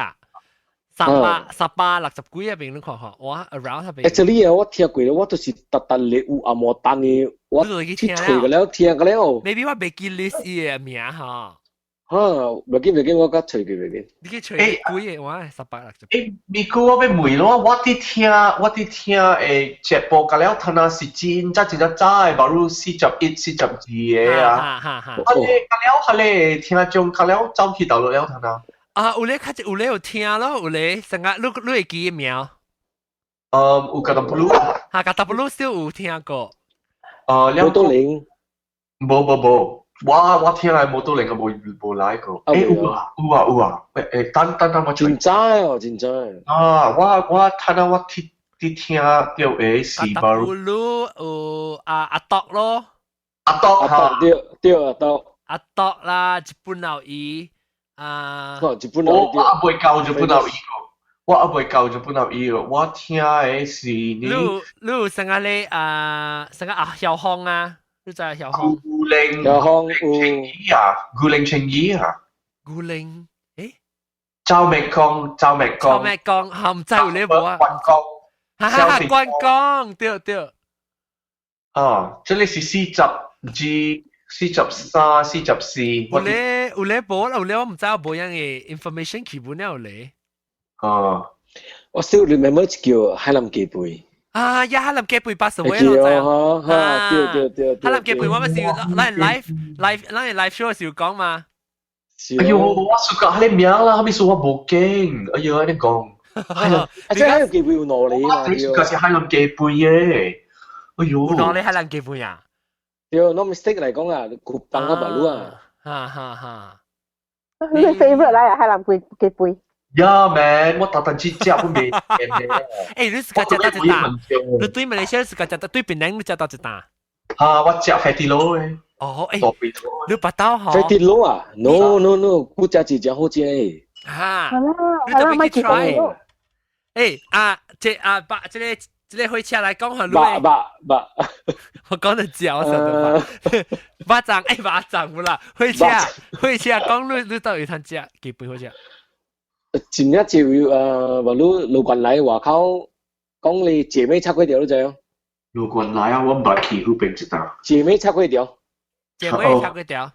360幾遐邊你看看，哇，around 遐邊。 Actually 啊，我聽過了，我都是特特咧有阿莫單的，我去揣個了，聽個了。 Maybe 我袂記 list 伊个名吼。哈，袂緊袂緊，我較揣佢袂緊。你去揣幾個？我360。誒，咪哥我欲問咯，我佇聽誒節目，甲了，聽啊是真早真早早的，無如41、42個啊。啊，你甲了，彼个聽眾甲了走去佗落了，聽啊。啊，有咧較有咧有聽咯，有咧成個你會記名？有加達布魯。哈，加達布魯少有聽過。啊，摩多林。無無無。我聽來摩多靈個無來過。誒有啊有啊有啊，誒等等等我真早哦，真早。啊，我聽啊，我聽佇聽著的是。加達布魯有啊阿獨咯。阿獨哈。對對阿獨。阿獨啦，日本老伊啊。日本老伊。我還未到日本老伊個，我還未到日本老伊個，我聽的是你。你有啥個咧啊？啥個啊？曉風啊？你知曉風？牛玲，曉風有啊，牛玲青衣啊。牛玲，誒？趙明光，趙明光。趙明光，嚇毋知有咧無啊？關公。哈哈，關公，對對。啊，這裡是42、43、44。有咧有咧無，有咧我毋知無樣的 information 基本了有咧。啊，我 still remember 叫海南雞背。啊，呀，海南雞背八十位咯，知啊？對對對。海南雞背我咪是咱 live live 咱 live show 時講嘛。哎呦，我說個你名啦，後面說我無驚，哎呦，你講。啊，這海南雞背有兩個嘛？我是海南雞背耶。哎呦，有兩個海南雞背啊？對，no mistake 嚟講啊，古邦個馬路啊。哈哈哈。你 favorite 來啊，海南雞雞背。 Yeah man，我特登去食不未。誒，你自家食佗一擔？你對馬來西亞自家食，對檳城你食佗一擔？啊，我食飛地螺的。哦，誒，你巴豆吼？飛地螺啊？No no no，古食是真好食的。哈，你特別去 try。誒啊，這啊把這個這個火車來講下，肉肉肉，我講得嚼我想到肉粽誒，肉粽有啦，火車火車講你你到底通食幾杯火車？前一次話你盧群禮外口講你姐妹插粿條你知哦？盧群禮啊，我毋捌去嗰邊一擔。姐妹插粿條。姐妹插粿條。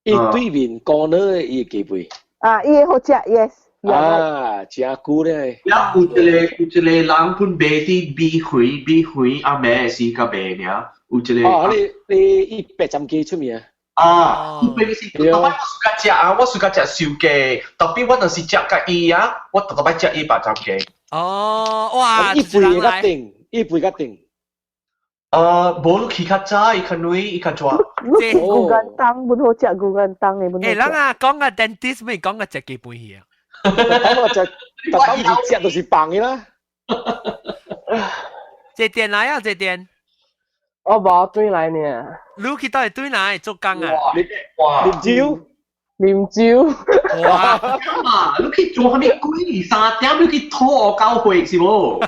伊對面高呢伊雞背。啊，伊好食，yes。啊，真久咧。了有一個有一個人本賣佇米粉米粉阿妹是較賣爾，有一個。哦，你你伊白斬雞出名。啊，伊邊是逐擺我暑假食啊，我暑假食燒雞，特別我若是食甲伊啊，我逐擺食伊白斬雞。哦，哇！伊肥較頂，伊肥較頂。啊，無你去較早，伊較軟，伊較熱。你去牛肝湯，本好食牛肝湯的，本好欸，咱啊講個 dentist 咪講個食雞飯去啊。逐擺食，逐擺毋是食就是放的啦。這店來啊，這店。我無對來呢。你去佗位對來做工啊？哇！啉酒，啉酒。哇！啊！你去做啥物鬼？3點你去討學教會是無？無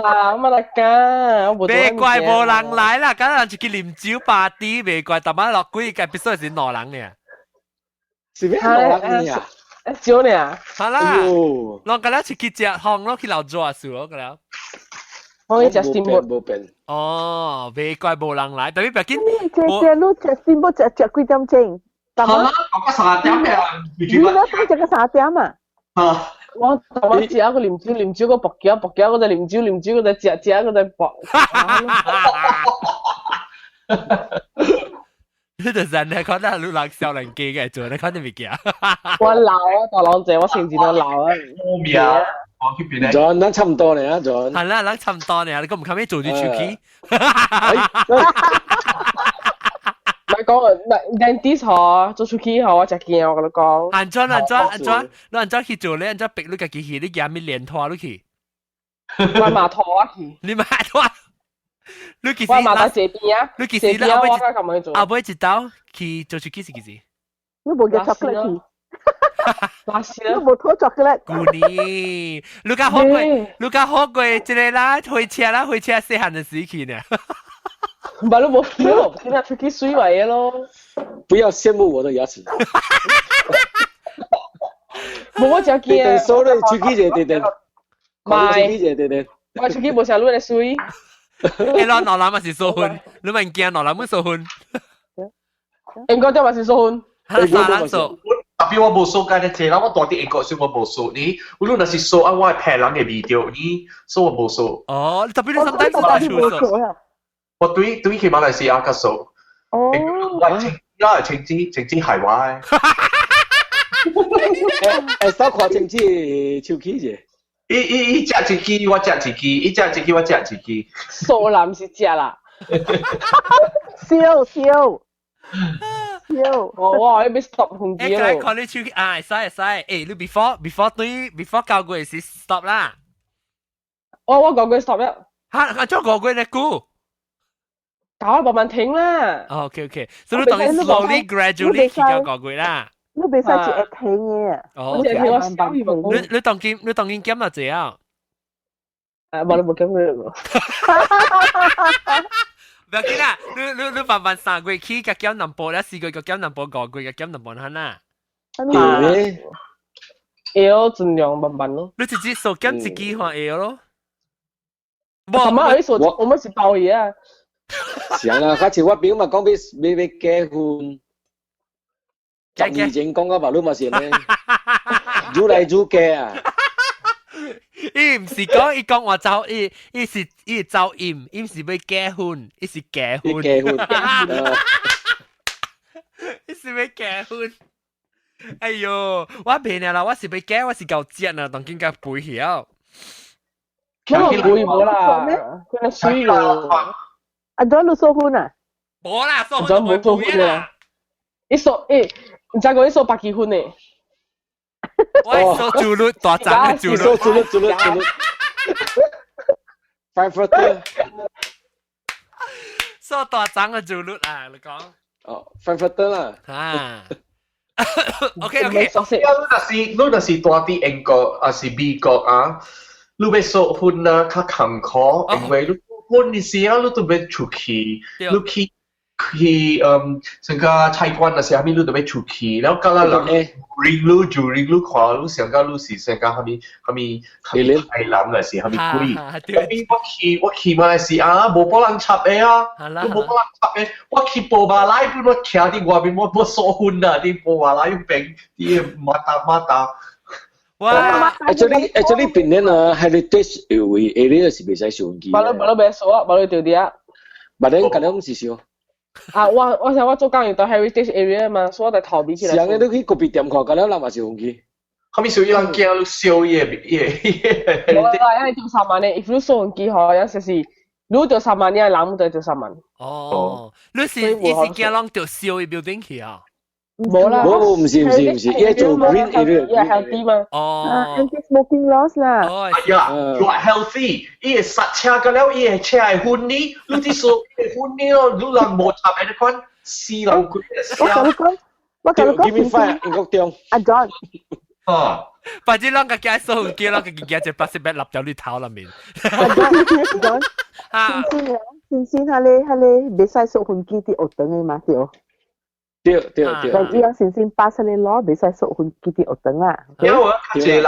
啦，我來講，我無。袂怪無人來啦，敢若人出去啉酒 party，袂怪，逐擺落幾個必須是兩人爾。是咩兩人爾？少爾。好啦，攏敢若出去食，放落去鬧熱數咯，敢若。我去食 steamboat。無變。哦，袂怪無人來，特別別緊。這這你食 steamboat 食食幾點鐘？好啦，講個3點啊，你嗰三隻個3點啊？啊！我我食個啉酒，啉酒個薄橋，薄橋個就啉酒，啉酒個就食食個就薄。你就是你看到你人少年家嘅做，你看到物件。我老啊，大人仔，我成日都老啊。冇命啊！我去邊咧？ John，咱差唔多咧啊，John。係啦，咱差唔多咧，你講唔靠咩做啲手機？唔係講唔係 dentist 嗬，做出去嗬，我真驚，我同你講。按怎按怎按怎，你按怎去做咧？按怎逼你家己去？你夾咩連拖你去？我馬拖我去。你馬拖？你其實我馬到這邊啊？你其實後尾後尾一刀去做出去是幾時？你無夾巧克力去？垃圾你無拖巧克力？舊年，你較好過，你較好過這個啦，火車啦，火車細漢的時期呢。唔係你冇 feel，見下出去水位咯。不要羨慕我的牙齒。冇我真驚。電數你出去者電電，唔係出去者電電。我出去無啥路的水。欸，老老人嘛是數分，你咪驚老人們數分。英國啲嘛是數分，係三人數。特別我無數間的濟啦，我住佇英國時我無數呢，我若是數啊，我會騙人會味著呢，所以我無數。哦，特別你 sometimes 是大數數。我對對去馬來西亞較數。哦。我清，我清子清子係我的。欸，少看清子手機者。伊伊伊食一支，我食一支；伊食一支，我食一支。數男是食啦。笑笑笑！我我要 stop 紅機咯。欸，看你手機啊，會使會使。欸，你 before 對 before 9個月時 stop 啦。我9個月 stop 啦。嚇！啊，做9個月咧久？搞慢慢停啦。哦，OK OK，所以你當你 slowly gradually 去到9個月啦。你袂使一會停嘅。哦，你你當今你當今減偌濟啊？啊，無你無減過。唔要緊啦，你你你慢慢3個月起，加減兩步咧，4個月加減兩步，5個月加減兩步，嚇啦。會會咯，盡量慢慢咯。你直接數減一支看會咯。無，我你數，我們是包嘢啊。是啊，較似我表嘛講欲欲欲結婚。10年前講到目你嘛是呢，愈來愈假啊！伊毋是講伊講話走，伊伊是伊走音，伊毋是欲結婚，伊是結婚。結婚，伊是欲結婚。哎喲，我袂呢啦，我是欲結，我是夠賤啊，當今甲肥起啊。我肥無啦，佢那水咯。阿 John 你數婚啊？無啦，數婚無數婚啦。伊數欸。你知講你數百幾分呢？我數豬肉大張的豬肉，數豬肉豬肉豬肉。Frankfurter。數大張的豬肉啊！你講。哦，Frankfurter 啦。啊。OK OK。你若是你若是住佇英國還是美國啊？你欲數分啊較艱苦，因為你數分的時啊，你都欲出去，你去。去嗯，成個菜館啊，啥物你都欲出去，了甲咱人認你就認你看你上個你是上個啥物啥物啥物歹人還是啥物鬼？我去我去馬來西亞，無別人插的啊，都無別人插的。我去波馬來，本我徛佇外面，我我數分啊，佇波馬來邊，佇馬達馬達。哇！Actually 檳城啊，heritage 位 area 是袂使收音機。無你無你袂數啊，無你著佇啊。別人可能是燒。啊！我我想我做工是到 heritage area 嘛，所以我就逃避起來。是啊，你去咖啡店看，敢若人嘛是飛機。後面屬於人驚你燒伊個伊個。無啦，因為著三萬呢，if 你收飛機吼，有時是你著三萬，你人就著三萬。哦，你是你是驚人著燒伊 building 去啊？無啦，無毋是毋是毋是，伊做 green area，伊 healthy 嘛。哦，anti-smoking laws 啦。哦，哎呀，you are healthy，伊會剎車個了，伊會車會昏你，你啲數會昏你咯，你人無插喺嗰款死人鬼。我同你講，我同你講， Give me five，英國中。阿 John。啊。反正人家驚收飛機，人家驚隻白色白立掉你頭裏面。阿 John，先先先先，佢咧佢咧，袂使收飛機佇學堂的嘛對。對對對，但伊樣先先 pass 個 law，袂使掃薰機佇學堂啦。因為我較濟人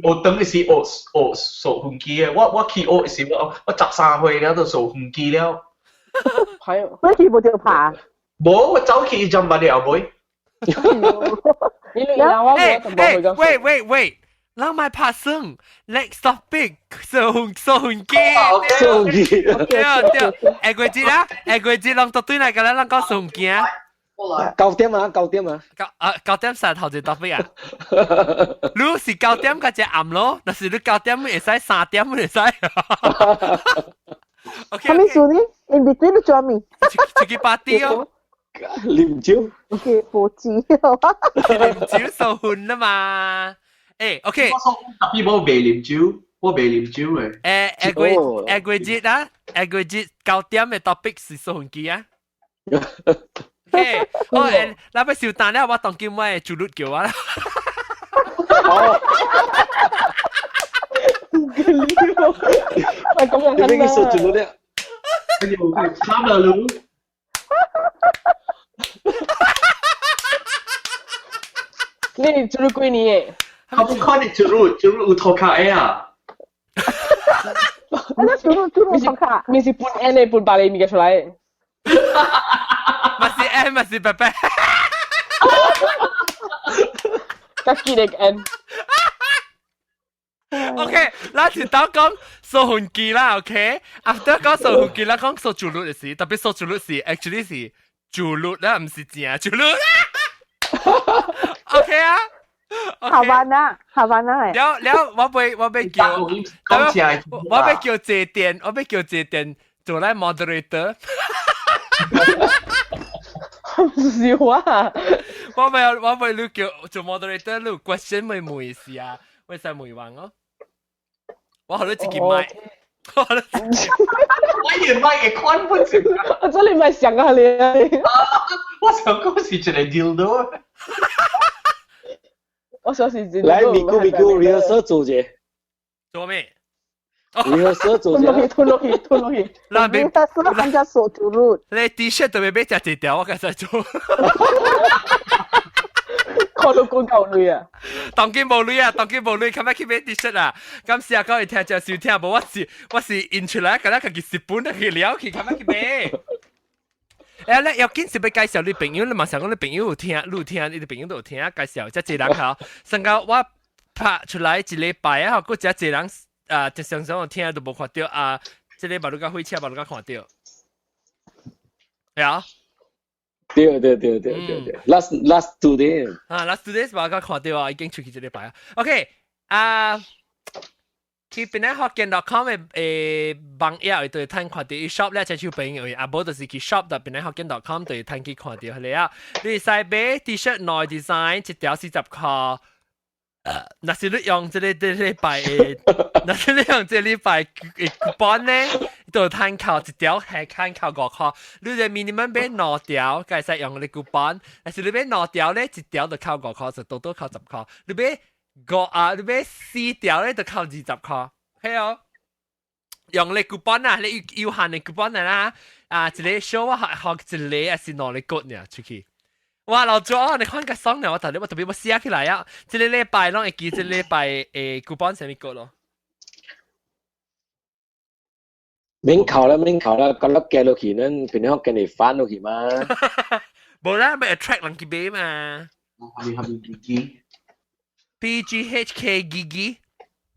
學堂是學學掃薰機的，我我去學時我我13歲了就掃薰機了。係，你去無著拍？無，我走去伊就捌了尾。你你讓我我就冇去咁。喂喂喂，咱莫拍算，next topic 掃掃機，掃機，對對，下個節啊，下個節攏都對來個咱咱講掃機啊。 9點啊，9點啊，九啊9點三頭一 topic 啊。你是九點個只暗咯，若是你九點會使3點會使。OK。係咪數呢？In between 你做咩？出去 party 哦。啉酒。 OK，波子。啉酒受訓啊嘛。誒，OK。我特別冇未啉酒，我未啉酒嘅。誒，下個下個節啊，下個節九點嘅 topic 是掃魂機啊。OK，好，誒，咱欲收單了，我當今我的主律叫我啦。哦。喂，咁樣你邊個數主律咧？跟住我慘啦你。你主律幾年？我不看你主律，主律有塗跤的啊。我主律主律塗跤，你是半 N 的半白你物件出來。嘛是 N 嘛是白白。較記得 N。 OK，咱一道講掃魂機啦，OK。After 講掃魂機，咱講掃主律的時，特別掃主律是 actually 是主律啦，毋是正主律。OK 啊。下灣啊，下灣啊。了了，我欲叫，我欲叫謝電，我欲叫謝電做咱 moderator。笑啊！我欲你叫做 moderator，你有 question 咪問是啊，會使問完哦。我予你一支麥，我予你。我原麥會看不成。我真係咪想啊你？我想講是一個 dildo。我想是一來，咪咕咪咕 rehearsal 做者。做咩？rehearsal 做者。吞落去，吞落去，吞落去。那邊人家手主律。你 T-shirt 都未買食一條，我開始做。看到講夠鐳啊！當今無鐳啊，當今無鐳，較欲去買 T-shirt 啊！感謝各位聽眾收聽，無我是印出來，敢若家己蝕本去了去，較欲去買。誒，你要緊是欲介紹你朋友，你嘛想講你朋友有聽，你有聽，你的朋友都有聽，介紹遮濟人吼。算到我拍出來一禮拜啊，閣遮濟人啊，就常常有聽都無看著啊。這禮拜你較火車，嘛你較看著。係啊。對對對對對對，last 2 days。啊，last 2 days 嘛較看著啊，已經出去一禮拜啊。OK，啊。去邊咧福建 .com 的誒網頁會通看著伊 shop 咧，這手朋友，啊無就是去 shop.penanghokkien.com 就會通去看著彼个啊。你會使買 T-shirt 內 design 一條40塊，若是你用這个這禮拜的，若是你用這禮拜的 coupon 呢，就通扣一條係通扣5塊。你就 minimum 買兩條，才會使用你 coupon。若是你買兩條咧，一條就扣五塊，就多多扣10塊。你買五啊，你買四條咧就扣20塊，係哦。用你 coupon 啊，你有限的 coupon 啦，啊，一個 show 我學一個還是兩個 code 呢出去。哇，老祖，你看個爽呢，我特別我特別我寫起來啊，這個禮拜攏會記，這個禮拜誒 coupon 啥物 code 咯。免扣啦，免扣啦，覺得寄落去，咱平常給你翻落去嘛。無啦，欲 attract 人去買嘛。係咪 G G？ P G H K G G。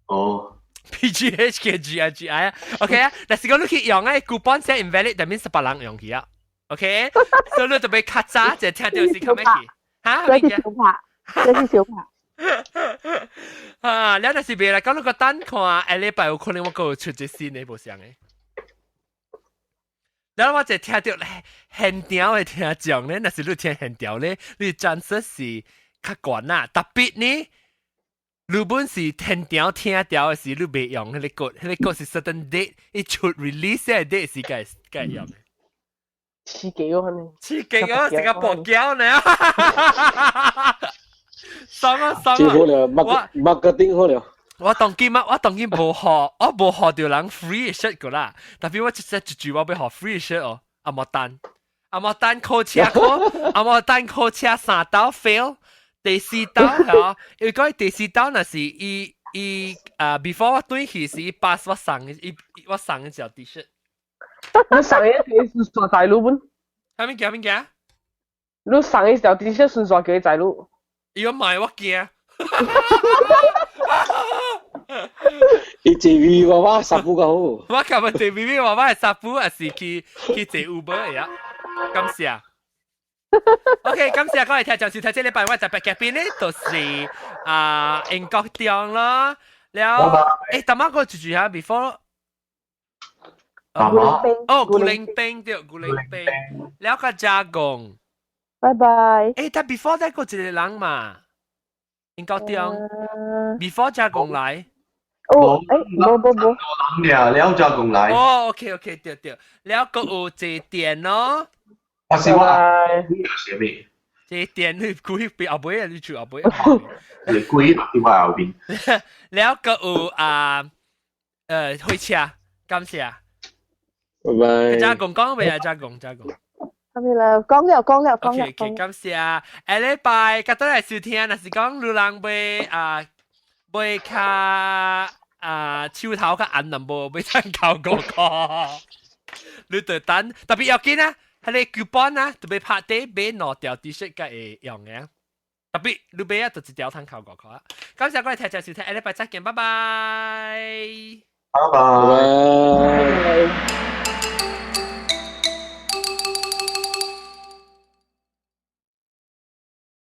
哦。 P G H K G I G I 啊，OK 啊，若是講你去用啊，coupon 寫 invalid，代表18人用去啊，OK，所以你特別較早就聽著是較欲去，嚇？這是小拍，這是小拍。啊，你若是袂來講，你閣等看，下禮拜有可能我閣有出一新的無相的。然後我就聽著現場的聽眾咧，若是你聽現場咧，你 chance 是較懸啦，特別呢。你本是現場聽著的時，你袂用彼个 code，彼个 code 是 certain date，伊出 release 的 date 是該該用的。刺激哦，呢？刺激哦，是個博繳呢。爽啊爽啊！好了，marketing 好了。我當今啊，我當今無學，我無學著人 free shirt 個啦。特別我一隻一句我欲學 free shirt 哦，阿莫單，阿莫單考車考，阿莫單考車三刀 fail。第四刀嚇，因為講第四刀若是伊伊啊，before 我轉去是伊 pass 我送伊我送一條 T 恤。你上一次是刷大陸本？啥物件？啥物件？你送一條 T 恤順紲叫伊載你。伊講買我驚。伊坐 V 娃娃十步較好。我琴日坐 V 娃娃係十步，還是去坐 Uber 呀？感謝。OK，感謝各位聽眾收聽，這禮拜我特別嘉賓呢，就是啊英國中啦。了，欸，頭仔個住住下 before。哦，古靈兵對，古靈兵。了個加工。拜拜。欸，但 before 嗰個一個人嘛，英國中，before 加工來。哦，欸，無無無。人了加工來。哦，OK OK，對對，了個有坐電咯。我是我，你是咩？坐電你故意變後尾啊，你住後尾。你故意喺我後邊。了個有啊，火車，感謝。拜拜。加工講未啊？加工加工。係咪啦？講了講了講了。 OK，感謝。下禮拜較倒來收聽，若是講女人買啊買較啊手頭較硬淡薄，買參考5塊。你就等，特別要緊啊！彼個 coupon 啊，特別拍底買兩條 T 恤才會用的。特別你買啊，就一條通扣五塊。感謝各位聽眾收聽，下禮拜再見，拜拜。拜拜。拜。